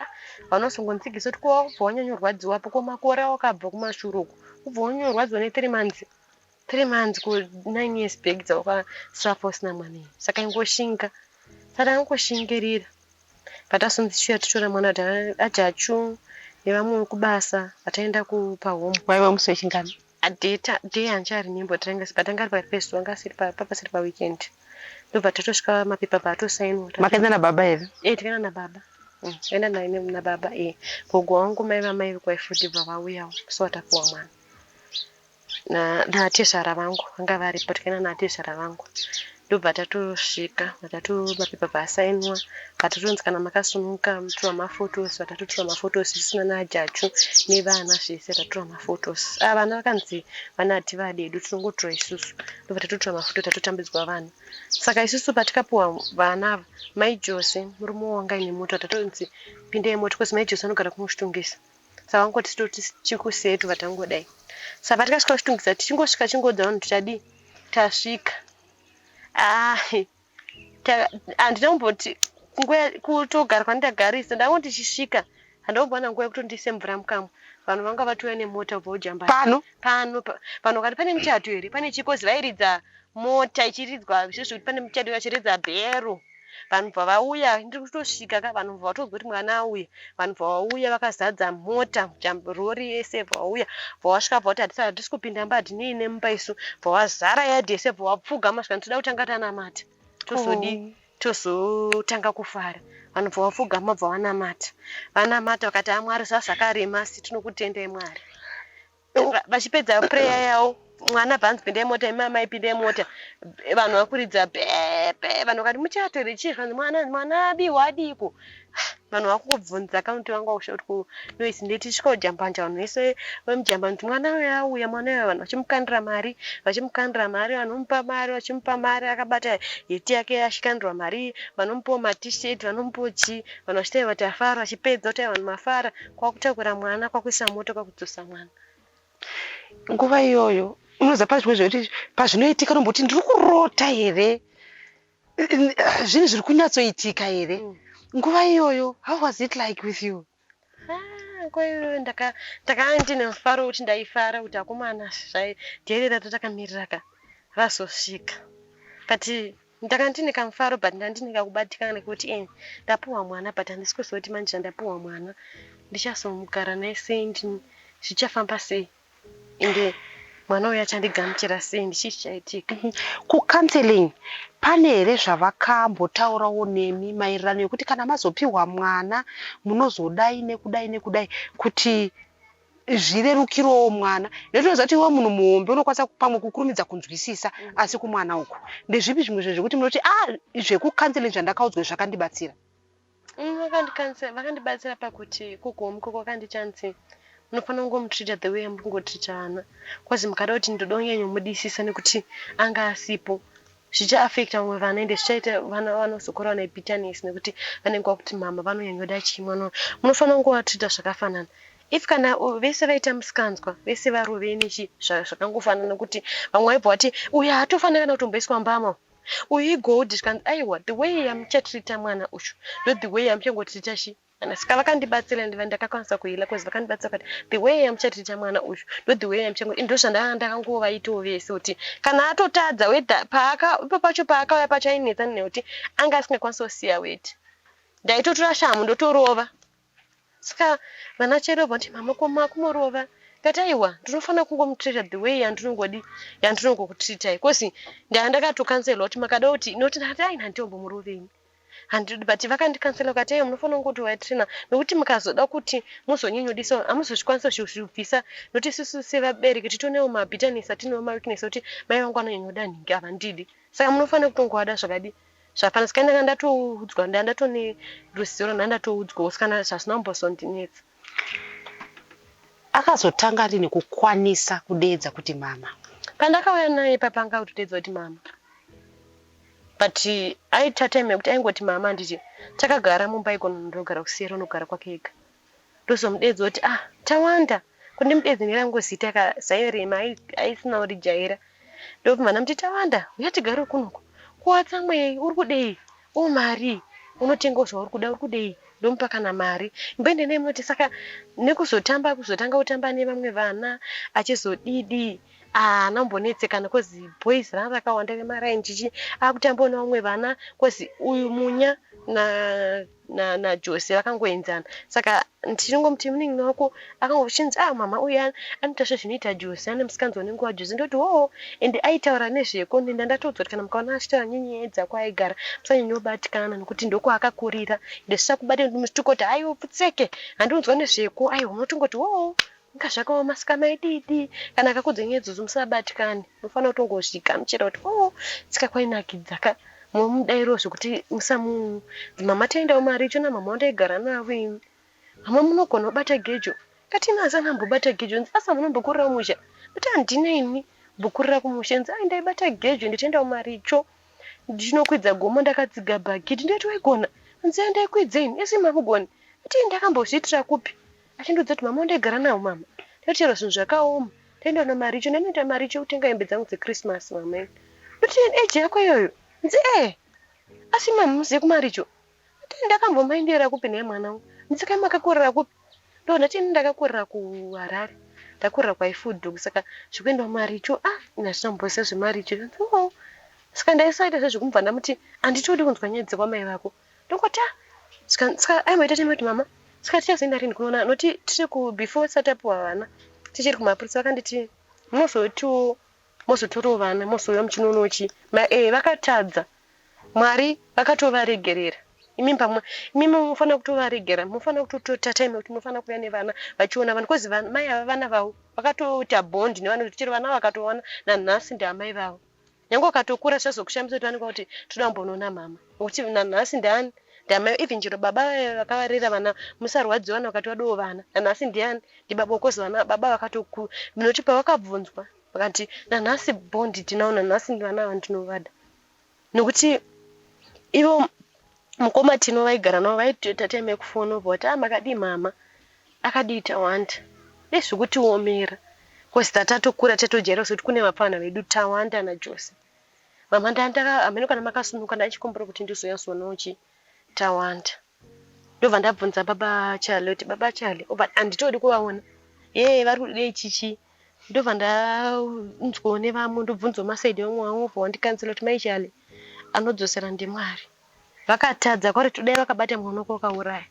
vanozongonzigisa kuti ko wakubva wanyanyorwadziwa po, ko makore awakabva kumashure uku ubva wanyanyorwadziwa ne3 months, 3 months ku 9 years back dzawakasrafa usina mwana iyi. Saka ingoshinga, saka tangoshingirira. Patasonzi chiuya titora mwana kuti ajachu nevamwe vekubasa, vataenda kupahome. Waiva musi wechingani? Day handicharimember, but anga ari pakati pezuva, anga asiri papasiri paweekend. Ndobva tatosvika, mapepa paatosainwa. Makaenda nababa here? E, tikaenda nababa. Kaenda nababa, e, gogo wangu, mai vamai vekwaifudi, bva vauyawo. So watapuwa mwana natezvara vangu, vanga varipo. Tikaenda natezvara vangu, ndobva tatosvika, vatatu mapepa bvaasainwa, vatatonzi kana makasununguka mutorwa maphotos. Vatatotora maphotos isina najachu nevana zvese, tatora maphotos. Ah, vana vakanzi vana hativadi hedu, tinongotora isusu. Ndobva tatotora mafoto, tatotambidzwa vana. Saka isusu patikapiwa vana ava, mai Jose murume wanga aine mota, tatonzi pindai mota kozi mai Jose anogara kumushitungisa, saka vangoti toti chikusetu vatangodai. Saka patikasvika kuchitungisa, tichingosvika chingodza vanhu tichadii, tasvika. Ah, handina kumboti nguva kutogara kwandagarisa, ndangoti tichisvika, handambowana nguva yekutondiise mvura mukamwa. Vanhu vanga vatouya nemota kubva kujambani. Pano? Pano vanhu vakati pane muchato here, pane chikozi, vairidza mota ichiridzwa zvezvo kuti pane muchato, vachiridza bhero. Vanhu bva vauya, ndiri kutosvika ka, vanhu bva vatozwa kuti mwana auya, vanhu bva vauya vakazadza mota, rori yese. Bva vauya, bva vasvika, bva vati hatisi kupinda mumba, hatinei nemumba isu. Bva vazara yadhi yese, bva vapfugama, zvikanzi toda kutanga tanamata, tozodii, tozotanga kufara. Vanhu bva vapfugama, bva vanamata, vanamata, vakati amwari zvazvakarema, asi tinokutendai Mwari. Vachipedza prayer yavo, mwana bvanzi pindai mota, imi amai pindai mota. Vanhu vakuridza pepe, vanhu vakati muchato here, chii? Zvanzi mwana, mwana abiwa adiko. Vanhu vakungobvunza kaunti, vanga vakusha kuti noise ndeti tisvika kujambanja, vanhu vese vemujambanja kuti mwana uyu auya, mwana uyu. Vanhu vachimukandira mari, vachimukandira mari, vanomupa mari, vachimupa mari, akabata heti yake achikandirwa mari, vanomupawo maT-shirt, vanomupawo chii, vanhu vachitai vati afara. Vachipedza kuti vanhu mafara, kwakutakura mwana, kwakuisa mota, kwakudzosa mwana. Nguva iyoyo unoziva pane zvimwe zvekuti pazvinoitika unomboti ndiri kurota here, zvinhu zviri kunyatsoitika here? Nguva iyoyo, how was it like with you? Ah, nguva iyoyo ndakanga ndine mufaro wekuti ndaifara kuti akomana, dherera tatakamirira ka razosvika. But ndanga ndine kamufaro, but ndanga ndine kakubatikana nekuti ndapuhwa mwana, but handisi kuziva kuti manje zvandapuhwa mwana ndichazomugara naye sei, zvichafamba sei, ende mwana uyu achandigamuchira sei, ndichii chichaitika. Kucounseling pane here zvavakambotaurawo nemi maererano yekuti kana mazopiwa mwana munozodai nekudai nekudai kuti zvirerukirewo mwana? Nekuti unoziva kuti iwe munhu muhombe unokwanisa pamwe kukurumidza kunzwisisa, asi kumwana uku ndezvipi zvimwe zvinhu zvekuti munoti, a zvekucounseling zvandakaudzwa zvakandibatsira? Vakandibatsira pakuti kugomuko kwakandichanzi munofanira kungomutreata the way yamuri kungotreata vana, cause mukada kuti ndoda kunyanyomudisisa nekuti anga asipo, zvichaaffecta vamwe vana, ende zvichaita vana vanozokura vane bitterness nekuti vanenge vakuti mama vanonyanyoda chii mwana. Munofanira kungovatreata zvakafanana. If kana vese vaita musikanzwa, vese varovei nechi zvakangofanana, nekuti vamwe vaibva vati uyu haatofanira kana kutomboiswa mbama, uyu igold. Zvikanzi aiwa, the way yamuchatreata mwana uyu ndo the way yamuchangotreata chi ana. Saka vakandibatsira, ndiva ndakakwanisa kuheala cause vakandibatsira kuti the way yamuchatreata mwana uyu ndo the way yamuchango. Ndo zvandanga ndakangovaitawo vese, kuti kana atotadza whether paaka ipo pacho paakauya pacho ainetsa nekuti anga asingakwanisi kusiya weti, ndaitotora shamhu ndotorova. Saka vana chero vati, "Mama, koma kumorova?" Ndikati, "Aiwa, ndinofanira kungomutreata the way yandinongodi yandinongokutreatai," cause ndanga ndakatocounselwa kuti makada kuti noti ndakati ai handitombomuruveni handidi, but vakandicounsela vakati, "Aiwa, munofanira kungoti watraina nekuti mukazoda kuti muzonyanyodisa hamuzozvikwanisa kuzvibvisa, nokuti isusu sevabereki titonewo mabitterness atinewo, maweakness ekuti mai vangu vanonyanyoda nhingi, havandidi, saka munofanira kutongovada zvakadi zvakafanana." Saka ndanga ndatoudzwa, ndanga ndatone ruzivo rwandanga ndatoudzwawo, saka zvasina kumbozondinetsa. Akazotanga rini kukwanisa kudeedza kuti mama? Pandakauya naye papa anga kutodeedza kuti mama, but aita time yekuti aingoti mama. Handiti takagara mumba ikono, ndogara kuseri, unogara kwake ega. Ndozomudeedza kuti, "Ah, Tawanda." Kundimudeedza nerangu zita zairema, aisina kurijaira. Ndobva ndamuti, "Tawanda, uya tigare kunoku." "Kuwatsamwei? Uri kudei?" "O, mari unotengawo zvauri kuda. Uri kudei?" Ndomupa kana mari, "Mboende naye munoti." Saka nekuzotamba, kuzotanga kutamba nevamwe vana achizodidi, haana kumbonetsekana cause boys ranga rakawanda remaraini chichi akutambawo nevamwe vana, cause uyu Munya naJose vakangoenzana. Saka ndichingomuti munin'ina wako akangochinzi, "Ah, mama, uyu anoita sezvinoita Jose, ane musikanzwa unenge waJose." Ndoti, "Hoo." Ende aitaura nezveko, ende ndatoudzwa kuti kana mukaona achitaura nenyaya dzakwaigara musanyanyobatikana nekuti ndokwaakakurira, ende zvisakubate muchitikoti, "Aiwa, pfutseke, handinzwa nezveko." Aiwa, munotongoti, "Hoo, inga zvakaoma." Saka maididi kana akakudza nyaya idzodzo musabatikane, munofanira kutongozvigamuchira kuti, "Oh, tsika kwainakidza ka." Momudairawo zvekuti musamu mama, toendawo maricho namama wandaigara navo ini. "Mama, munogona kubata gejo?" Kati, "Ini asana ambobata gejo." Nzi, "Asa munombokurira musha?" Kuti, "Handina ini mbokurira kumusha." Nzi, "Ai, ndaibata gejo, ndichiendawo maricho, ndichinokwidza gomo ndakatsiga bhakiti." Ndoti, "Waigona?" Nzi, "Ndaikwidza ini." "Isi mamugoni?" Ati, "Ndakambozviitira kupi?" Achindiudza kuti mama wandaigara navo, mama ndati chero zvinhu zvakaoma ndaenda namaricho, ndanoita maricho kutenga hembe dzangu dzechristmas mama ini. Ndoti, "Eji yako iyoyo?" Nzi, "E, asi mama muzive kumaricho?" Ati, "Ndakambomaendera kupi naye mwana wangu?" Nzikai, "Makakurira kupi?" Ndo ndati, "Ini ndakakurira kuHarare, ndakurira kwaIfudhu, saka zvekuenda kumaricho, ah, ini handinamboziva zvemaricho." Oh, saka ndaisaita sezvekumubva ndamuti handitodi kunzwa nyaya dzekwamai vako. Ndongoti, ah, saka aimboita time kuti mama, saka tichazoenda rini kunoona? Noti tiri ku before tisati tapiwa vana, tichiri kumapurisa, vakanditi munozotiwo mozotorawo vana, mozouya muchinoonawo chi vakatadza, Mwari vakatovaregerera. Imi pamwe imimi munofanira kutovaregera, munofanira kutotora time yekuti munofanira kuuya nevana vachiona vanhu, cause mai ava vana vavo vakatoita bond nevana, kuti chero vana vakatoona nanhasi ndiamai vavo. Nyange ukatokura zvichazokushamisa kuti vanenge kuti toda kumbonoona mama, nokuti nanhasi ndiani? Ndiamai. Even chero baba vaya vakavarera vana, musarwadziwa vana vakati vadowo vana, nanhasi ndiani? Ndibaba, cause vana baba vakatoku nokuti pavakabvunzwa vakati nanhasi bond tinawo, nanhasi vana ava ndinovada, nokuti ivo mukoma Tino vaigara navo vaitoita time yekufona, obva vati, "Ah, makadii mama, akadii Tawanda?" Nezvekutiomera. Cause tatatokura tatojaira kuti kune vapfanha vedu Tawanda naJose. Mama ndandaka hameno kana makasununguka ndachikumbira kuti ndizonyatsoonao chi Tawanda. Ndobva ndabvunza baba Charlie kuti baba Charlie obva handitodi kuvaona. Yee vari kudei chichi ndobva ndanzwawo nevamwe ndobvunzawo masaidi evamwe vamwe vobva vandikansela kuti mai Charlie anodzosera ndiMwari. Vakatadza kwauri dai vakabata mwana wako vakauraya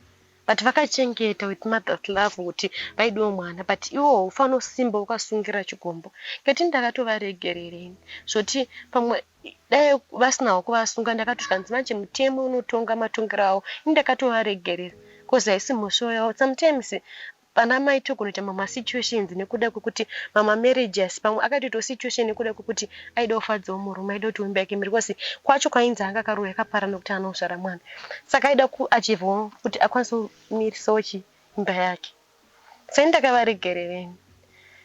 but vakachengeta with mother's love kuti vaidiwo mwana but iwo haufanira kusimba wakasungira chigumbu. Kati ndakatovaregerera ini zvoti pamwe dai vasinawo kuvasunga ndakatosvika nzi manje mutemo unotonga matongero awo ini ndakatovaregerera cause haisi mhosva yavo sometimes Vana mai togonoita mamwe masituations nekuda kwekuti mamwe marriages pamwe akatoitawo situation nekuda kwekuti aida kufadzawo murume aida kuti imba yake imire because kwacho kwainzi anga akarohwa yakapara nekuti haana kuzvara mwana saka aida kuachievawo kuti akwanise kumirisawo chi imba yake seni ndakavaregerera ini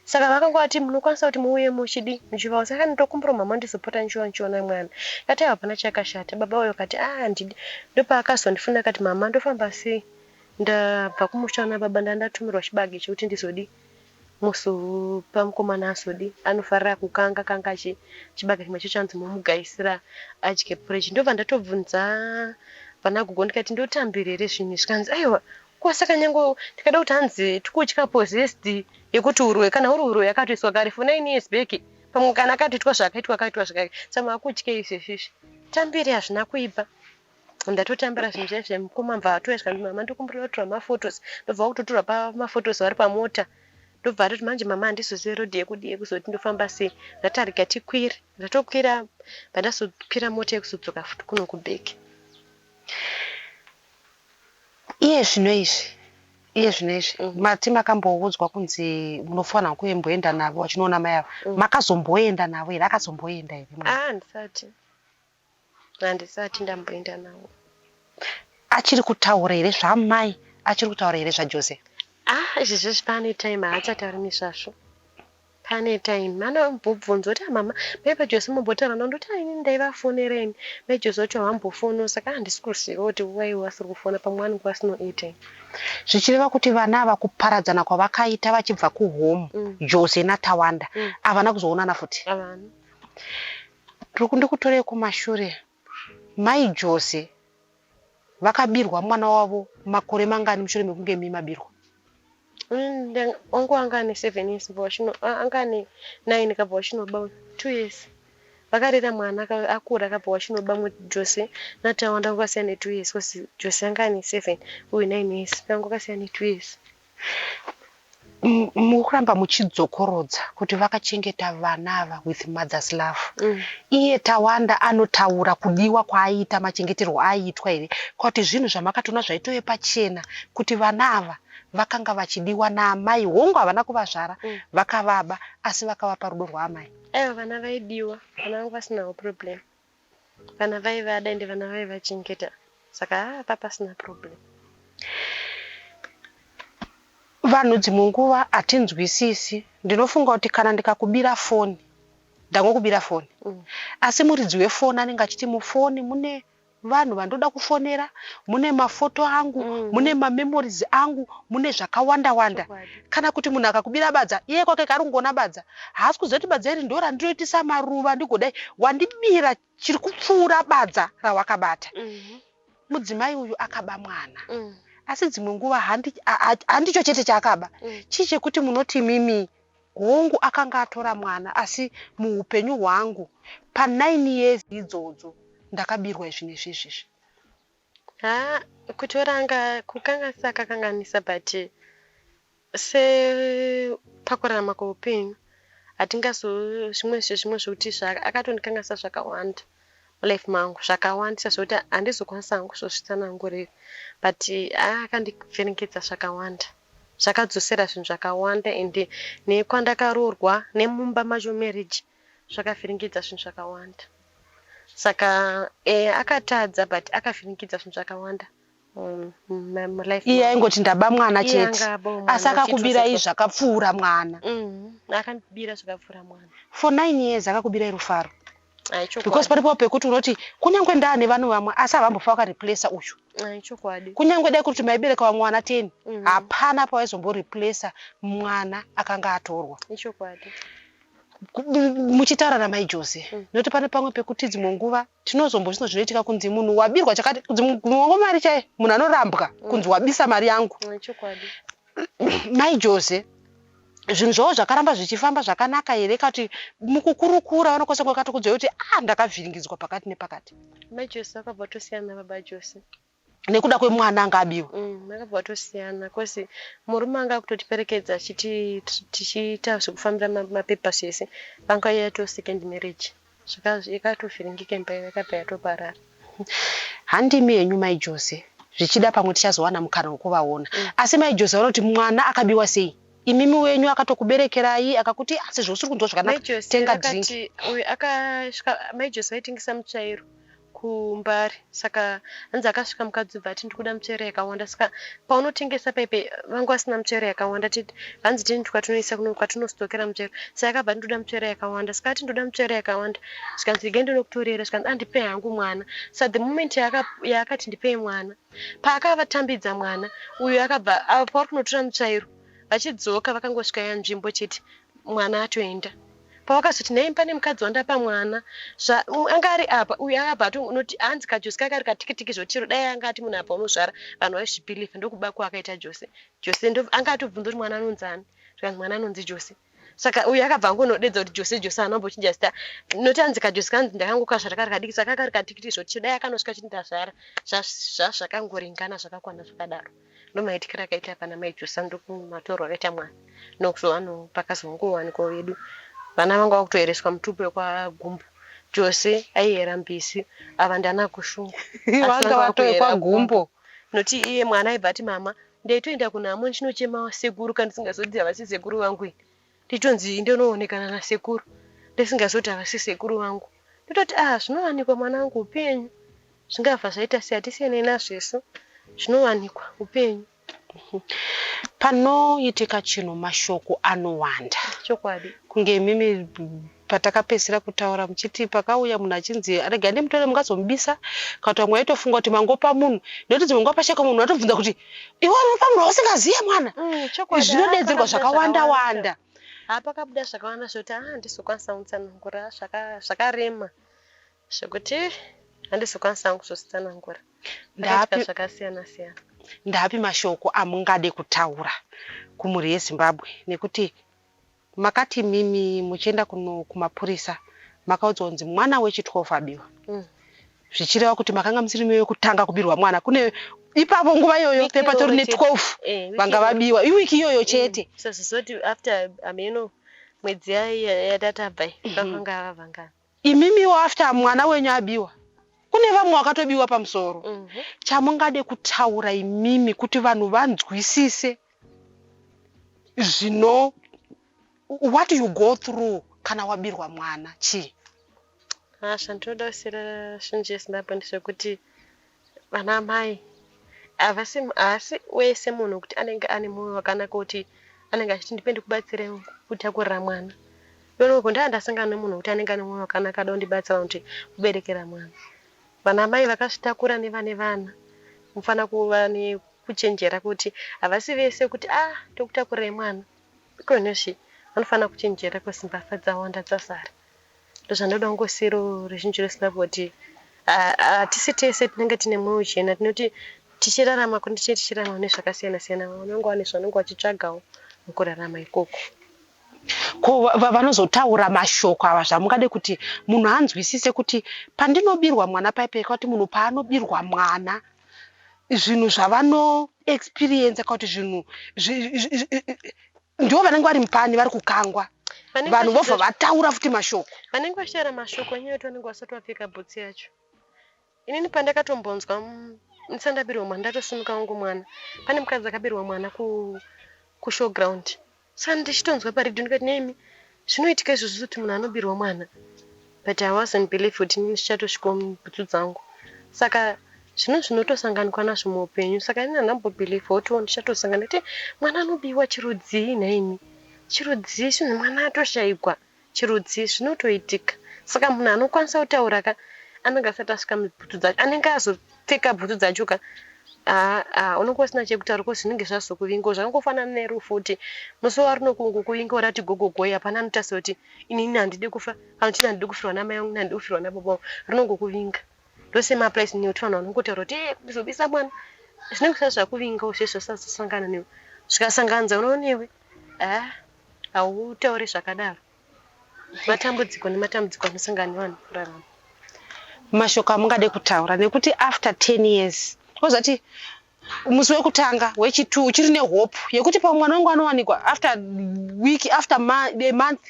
saka vakanga vati munokwanisa kuti muuye muchidi muchivawo saka ndokumbira mama ndizopota ndichiwa ndichiona mwana kati hapana chakashata baba uyo kati ah handidi ndopaakazondifuna akati mama ndofamba sei Ndabva kumusha kuna baba ndandatumirwa chibage chekuti ndizodi muzopa mukomana azodi anofarira kukanga kanga chi chibage chimwe chacho hanzi momugaisira adye porridge ndobva ndatobvunza vana gogo ndikati ndotambira here zvinhu izvi zvikanzi aiwa ko saka nyange ndikada kuti hanzi tikutya possessed yekuti uroyi kana uri uroyi akatoiswa kare for 9 years back pamwe kana akatoitwa zvaakaitwa akaitwa zvakare saka makutyei izvezvi izvi tambire hazvina kuipa Ndatotambira zvinhu zviya zvemukoma mva atouya zvikanzi mama ndokumbira kutora mafotos ndobva vakutotorwa pamafotos vari pamota ndobva atoti manje mama handizozive road yekudii yekuzoti ndofamba sei ndatarika tikwire ndatokwira bvandazokwira mota yekuzodzoka futi kuno kuback. Iye zvino izvi iye zvino izvi mm. mati makamboudzwa kunzi munofanira kuemboenda navo vachinoona mai ava mm. makazomboenda navo here akazomboenda here ah handisati Handisati ndamboenda navo. Achiri kutaura here zvamai? Achiri kutaura here zvaJose? Ah, izvezvi pane time haachatauri nezvazvo. Pane time anombobvunza kuti ah, mama mai vaJose mombotaura navo ndoti ah, ini ndaivafonera ini mai Jose vacho havambofonawo saka handisi kuziva kuti why vasiri kufona pamwe vanenge vasino airtime. Zvichireva kuti vana ava kuparadzana kwavakaita vachibva kuhome mm. Jose naTawanda mm. havana kuzoonana futi. Havana. Ndikutorei kumashure mai Jose vakabirwa mwana wavo makore mangani mushure mekunge imi mabirwa? Wangu anga ane 7 years anga ane 9 kabva wachinoba 2 years vakarera mwana akura akabva wachinoba Jose naTawanda vakasiyana ne 2 years cause Jose anga ane 7 uyu 9 years vangu vakasiyana ne 2 years. Mukuramba muchidzokorodza kuti vakachengeta vana ava with mother's love. Mm. Iye Tawanda anotaura kudiwa kwaaiita machengeterwo aaiitwa here? Kuti zvinhu zvamakatoona zvaitove pachena kuti vana ava vakanga vachidiwa naamai hongu havana kuvazvara mm. vakavaba asi vakavapa rudo rwaamai. Aiwa vana vaidiwa, vana vangu vasinawo problem. Vana vaivada ende vana vaivachengeta saka haa papasina problem. Vanhu dzimwe nguva hatinzwisisi. Ndinofunga kuti kana ndikakubira foni ndangokubira foni mm. Asi muridzi wefoni anenge achiti mufoni mune vanhu vandoda kufonera mune mafoto angu mm. Mune mamemories angu mune zvakawanda wanda. Kana kuti munhu akakubira badza iye kwake kari kungoona badza haasi kuziva kuti badza iri ndo randinoitisa maruva ndigodai wandibira chiri kupfuura badza rawakabata. Mm-hmm. Mudzimai uyu akaba mwana. Mm. Asi dzimwe nguva handicho chete chaakaba. Mm. Chii chekuti munoti imimi hongu akanga atora mwana asi muupenyu hwangu pa 9 years idzodzo ndakabirwa izvi nezvi izvizvi. Haa kutora anga kukanganisa akakanganisa but sepakurarama kweupenyu hatingazo zvimwe zvezvimwe zvekuti akatondikanganisa zvakawanda mulife mangu zvakawandisa zvekuti handizokwanisa hangu kuzozvitsanangurira but haa akandivhiringidza zvakawanda zvakadzosera zvinhu zvakawanda ende nekwandakaroorwa nemumba macho marriage zvakavhiringidza zvinhu zvakawanda saka eh, akatadza but akavhiringidza zvinhu zvakawanda mulife iye aingoti ndaba mwana chete asi akakubirai zvakapfuura mwana mm, akandibira zvakapfuura mwana for 9 years akakubirai rufaro. Ai, Because chokwadi. paripo pekuti unoti kunyange ndaane vanhu vamwe, asi havambofa vakareplacer uyu. Ai, chokwadi. Kunyange dai kuti maibereka vamwe vana 10, hapana pawaizomboreplacer mwana akanga atorwa. Ichokwadi. Muchitaura namai Jose, nokuti pane pamwe pekuti dzimwe nguva tinozombozvino zvinoitika kunzi munhu wabirwa chakati, kunzi munhu mari chai, munhu anorambwa kunzi wabisa mari yangu. Ai, chokwadi. Mai Jose, zvinhu zvavo zvakaramba zvichifamba zvakanaka here, kati mukukurukura vanokwanisa kunge vakatokudzai kuti a ndakavhiringidzwa pakati nepakati? Mai Jose vakabva vatosiyana nababa Jose. Nekuda kwemwana anga abiwa? Vakabva vatosiyana cause murume anga akutotiperekedza achiti tichiita zvekufambira mapepa zvese. Vanga yato second marriage. Yakatovhiringika imba iyo, yakabva yatoparara. Handimi henyu mai Jose, zvichida pamwe tichazowana mukana wekuvaona. Asi mai Jose vanoti mwana akabiwa sei? Imimi wenyu akatokuberekerai, akakuti asi zvosiri kunzwa Mai zvakanaka, Jose tenga drink. vakati uyu akasvika, mai Jose vaitengesa mutsvairo kuMbare, saka hanzi akasvika mukadzi ubva ati, "Ndikuda mutsvairo yakawanda." Saka paunotengesa paipe vanga vasina mutsvairo yakawanda. Hanzi tini kwatinoisa kwatinositokera mutsvairo. Saka akabva ati, "Ndoda mutsvairo yakawanda." Saka ati, "Ndoda mutsvairo yakawanda," zvikanzi, "Regai ndinokutorera." Zvikanzi, "Andipei hangu mwana." Saka the moment yaakati, "Ndipei mwana," paakavatambidza mwana uyu, akabva pauri kunotora mutsvairo, vachidzoka vakangosvika yanzvimbo chete, mwana atoenda. Pavakazoti, "Nhai, pane mukadzi wandapa mwana anga ari apa," uyu akabva atonoti hanzi kaJose kaka kari katikitiki zvotiro. Dai anga ati munhu apa unozvara, vanhu vaizvibhilivha. Ndokuba kwaakaita Jose. Jose anga atobvunza kuti mwana anonzi ani, zvikanzi mwana anonzi Jose. Saka uyu akabva angonodedza kuti Jose, Jose, anambochinja zita noti anzi kaJose kanzi ndakangokazvara kari kadiki, saka kari katikiti zvotiro. Dai akanosvika chiti ndazvara, zvazvakangoringana, zvakakwana zvakadaro. Ndomaitikiro akaita pana mai Jose, ndokumatorwa akaita mwana nokuzovano pakazongowanikwa vedu vana vanga vakutoereswa mutupo wekwaGumbo. Jose aiyera mbisi, ava ndana Kushungu. Vanga vatoekwa Gumbo. Noti iye mwana aibva ati, "Mama, ndaitoenda kunhamo ndichinochema sekuru kandisingazoti havasi sekuru vangu ini. Nditonzi ndinoonekana nasekuru, ndisingazoti havasi sekuru vangu." Ndototi, "Ah, zvinowanikwa mwana wangu, upenyu zvingabva zvaita sei, hatisiyanei nazvo isu, zvinowanikwa, upenyu." Panoitika chinhu, mashoko anowanda. Chokwadi. Kunge imimi patakapedzisira kutaura muchiti pakauya munhu achinzi regai ndimutore mungazomubisa, kana kuti vamwe vaitofunga kuti mangopa munhu, nekuti dzimwe nguva pasheka munhu atobvunza kuti iwe unopa munhu wausingaziye mwana. Chokwadi. Zvinodedzerwa Pakabuda zvakawanda wanda. Ha, pakabuda zvakawanda zvekuti handizokwanisa kutsanangura, zvakarema zvekuti handizokwanisa kuzozvitsanangura. Zvakaitika zvakasiyana siyana. Ndapi mashoko amungade kutaura kumhuri yeZimbabwe, nekuti makati mimi muchienda kuno kumapurisa makaudzwa kunzi mwana wechi12 abiwa, zvichireva kuti makanga musiri mekutanga kubirwa mwana? Kune ipapo nguva iyoyo Wiki pepatori iyoyo chete. ne12 Wiki vanga iyoyo. vabiwa iwiki iyoyo chete. So zvizoti after ameno mwedzi yatatabva iyi, vakanga vavangana. Imimiwo after mwana wenyu abiwa, kune vamwe vakatobiwa pamusoro. Chamungade kutaura imimi kuti vanhu vanzwisise zvino what you go through kana wabirwa mwana chii? Ha, zvandinoda kusiyira zhinji yeZimbabwe ndezvekuti vana mai havasi, haasi wese munhu kuti anenge ane mwoyo wakanaka kuti anenge achiti ndipe ndikubatsire kutakurira mwana. Ionoko ndaa ndasangana nemunhu wekuti anenge ane mwoyo wakanaka, ada kundibatsira kuti kuberekera mwana. Vana mai vakazvitakura nevane vana, mufanira kuva nekuchenjera kuti havasi vese kuti a tokutakurai mwana. Ikonezvi vanofanira kuchenjera kuti mbavha dzawanda, dzazara. Ndozvandoda kungosiyirawo ruzhinji rweZimbabwe kuti hatisi tese tinenge tine mwoyo chena. Tinoti tichirarama kuti tinenge tichirarama nezvakasiyana siyana, vanenge vane zvavanenge vachitsvagawo mukurarama ikoko. Ko vanozotaura mashoko ava, zvamungade kuti munhu anzwisise kuti pandinobirwa mwana paipai, kuti munhu paanobirwa mwana, zvinhu zvavanoexperiensa, kuti zvinhu ndivo vanenge vari mupani vari kukangwa, Vanenge vanhu vobva vataura futi mashoko? Vanenge vachitaura mashoko anyaya kuti vanenge vasati vapfeka bhutsu yacho. Inini pandakatombonzwa ndisati ndabirwa mwana, ndatosimuka wangu mwana, pane mukadzi akabirwa mwana kushowground. Saka ndichitonzwa paredhiyo ndikati, "Nemi, zvinoitika izvozvo kuti munhu anobirwa mwana?" But I wasn't believe kuti inini zvichatosvikawo mubhutsu dzangu. Saka zvinhu zvinotosanganikwa nazvo muupenyu. Saka inini handambobhilivha kutiwo ndichatosangana kuti mwana anobiwa chirudzii. Nhaimi, chirudzii? Zvinhu mwana atoshayikwa chirudzii? Zvinotoitika. Saka munhu anokwanisa kutaura ka anenge asati asvika mubhutsu dzacho, anenge azopfeka bhutsu dzacho ka, haa unenge usina chekutaura ko zvinenge zvazokuvingawo. Zvakangofanana nerufu kuti musi warinokungokuvinga urati gogogoi, hapana anotarisa kuti inini handidi kufa kana kuti ini handidi kufirwa namai vangu, ini handidi kufirwa nababa vangu. Rinongokuvinga. Ndosame applies nekuti vanhu vanongotaura kuti ee kuzobisa mwana zvinenge zvisati zvakuvingawo zvezvo zvisazosangana newe. Zvikasanganidza unonewe haa hautauri zvakadaro. Matambudziko nematambudziko anosangana nevanhu kurarama. Mashoko amungade kutaura nekuti after 10 years ozati musi wekutanga wechi2 uchiri nehope yekuti pamwe mwana wangu anowanikwa after week, after a month,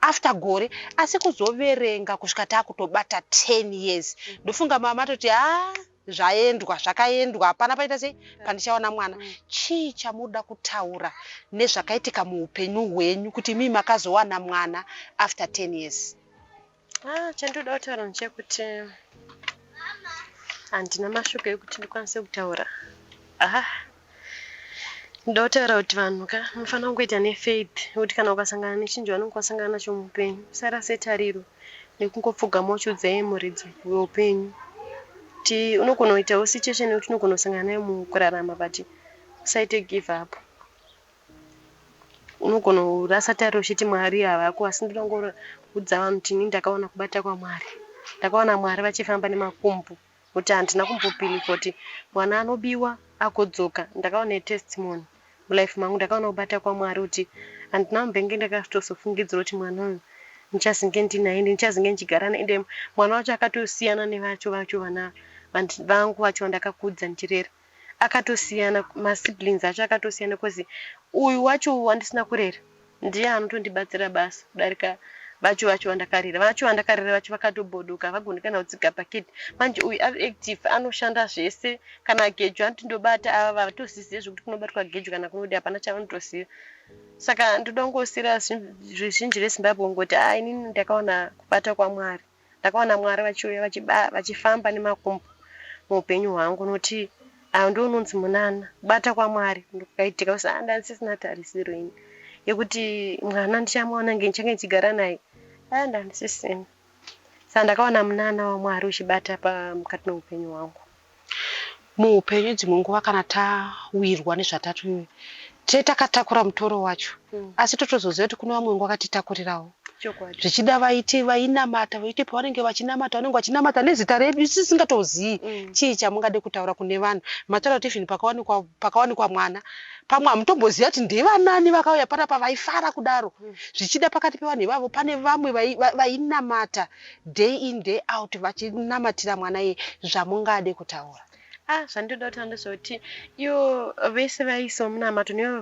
after gore, asi kuzoverenga kusvika taakutobata 10 years, ndofunga mama atoti ha, zvaendwa, zvakaendwa, hapana paita sei pandichawana mwana. Chii chamunoda kutaura nezvakaitika muupenyu hwenyu kuti imii makazowana mwana after 10 years? Ah, chandoda kutaura ndechekuti handina mashoko ekuti ndikwanise kutaura. Ah, ndoda kutaura kuti vanhu ka munofanira kungoita nefaith, nekuti kana ukasangana nechinhu chaunenge wasangana nacho muupenyu, usarase tariro nekungopfugama uchiudzai muridzi weupenyu kuti unogona kuitawo situation yekuti unogona kusangana nayo mukurarama, but usaite give up. Unogona kurasa tariro uchiti Mwari havako, asi ndoda kungoudza vanhu kuti inini ndakaona kubata kwaMwari. Ndakaona Mwari vachifamba nemakumbo, kuti handina kumbobhilivha kuti mwana anobiwa agodzoka. Ndakaona testimony mulife mangu, ndakaona kubata kwaMwari kuti handina kumbenge ndakatozofungidzira kuti mwana uyu ndichazinge ndinaye, ndichazinge ndichigara naye. Ende mwana wacho akatosiyana nevacho vacho vana vangu vacho vandakakudza ndichirera, akatosiyana, masiblings acho akatosiyana, cause uyu wacho wandisina kurera ndiye anotondibatsira basa kudarika vacho vacho vandakarera. Vacho vandakarera vacho vakatobodoka, havagoni kana kutsiga paketi. Manje uyu ari active, anoshanda zvese, kana gejo anotindobata. Ava vatozizive zvekuti kunobatwa gejo kana kunodi, hapana chavanotoziva. Saka ndoda kungosiyira ruzhinji rweZimbabwe kungoti haa, inini ndakaona kubata kwaMwari, ndakaona Mwari vachiuya vachifamba nemakumbo muupenyu hwangu, nokuti ava ndo unonzi munana kubata kwaMwari kwakaitika kusi ndandisisina tarisiro ini yekuti mwana ndichamuwana nge ndichange ndichigara naye, aa, ndandisisina. Saka ndakaona munana waMwari uchibata pamukati meupenyu hwangu. Muupenyu dzimwe nguva kana tawirwa nezvatatu tee takatakura mutoro wacho, asi totozoziva kuti kune vamwe vakatitakurirawo. Zvichida vaiti vainamata, vaiti pavanenge vachinamata vanenge vachinamata nezita redu isu tisingatozivi. Chii chamungade kutaura kune vanhu? Mataura kuti even pakawanikwa mwana, pamwe hamutomboziva kuti ndevanani vakauya panapa vaifara kudaro. Zvichida pakati pevanhu ivavo pane vamwe vainamata day in day out vachinamatira mwana iye. Zvamungade kutaura? Ah, zvandinoda kutaura ndezvekuti ivo vese vaisawo munamato neivo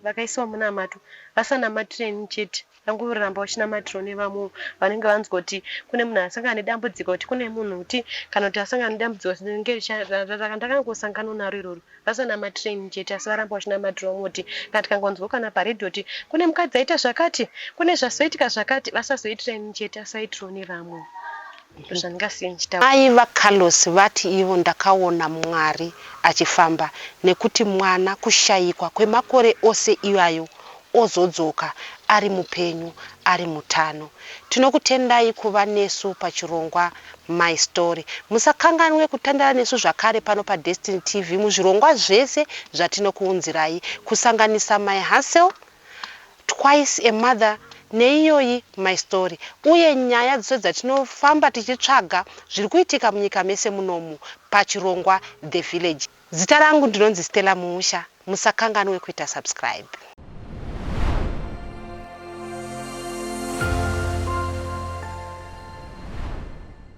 vakaiswa munamato vasanamatire ini chete, vangoramba vachinamatirawo nevamwewo vanenge vanzwa kuti kune munhu asangana nedambudziko, kuti kune munhu kuti kana kuti asangana nedambudziko rinenge randakangosangana naro iroro. Vasanamatire ini chete, asi varamba vachinamatirawo vamwe, kuti kana tikangonzwa kana paredhiyo kuti kune mukadzi aita zvakati, kune zvazoitika zvakati, vasazoitira ini chete, asi vaitirawo nevamwe. Ndozvandingasiye ndichitaura. Mai vaCarlos vati ivo ndakaona Mwari achifamba nekuti mwana kushayikwa kwemakore ose iwayo ozodzoka ari mupenyu, ari mutano. Tinokutendai kuva nesu pachirongwa My Story. Musakanganwe kutandara nesu zvakare pano paDestiny TV muzvirongwa zvese zvatinokuunzirai, kusanganisa My Hustle, Twice a Mother neiyoyi My Story, uye nyaya dzose dzatinofamba tichitsvaga zviri kuitika munyika mese munomu pachirongwa The Village. Zita rangu ndinonzi Stella Muusha. Musakanganwe kuita subscribe.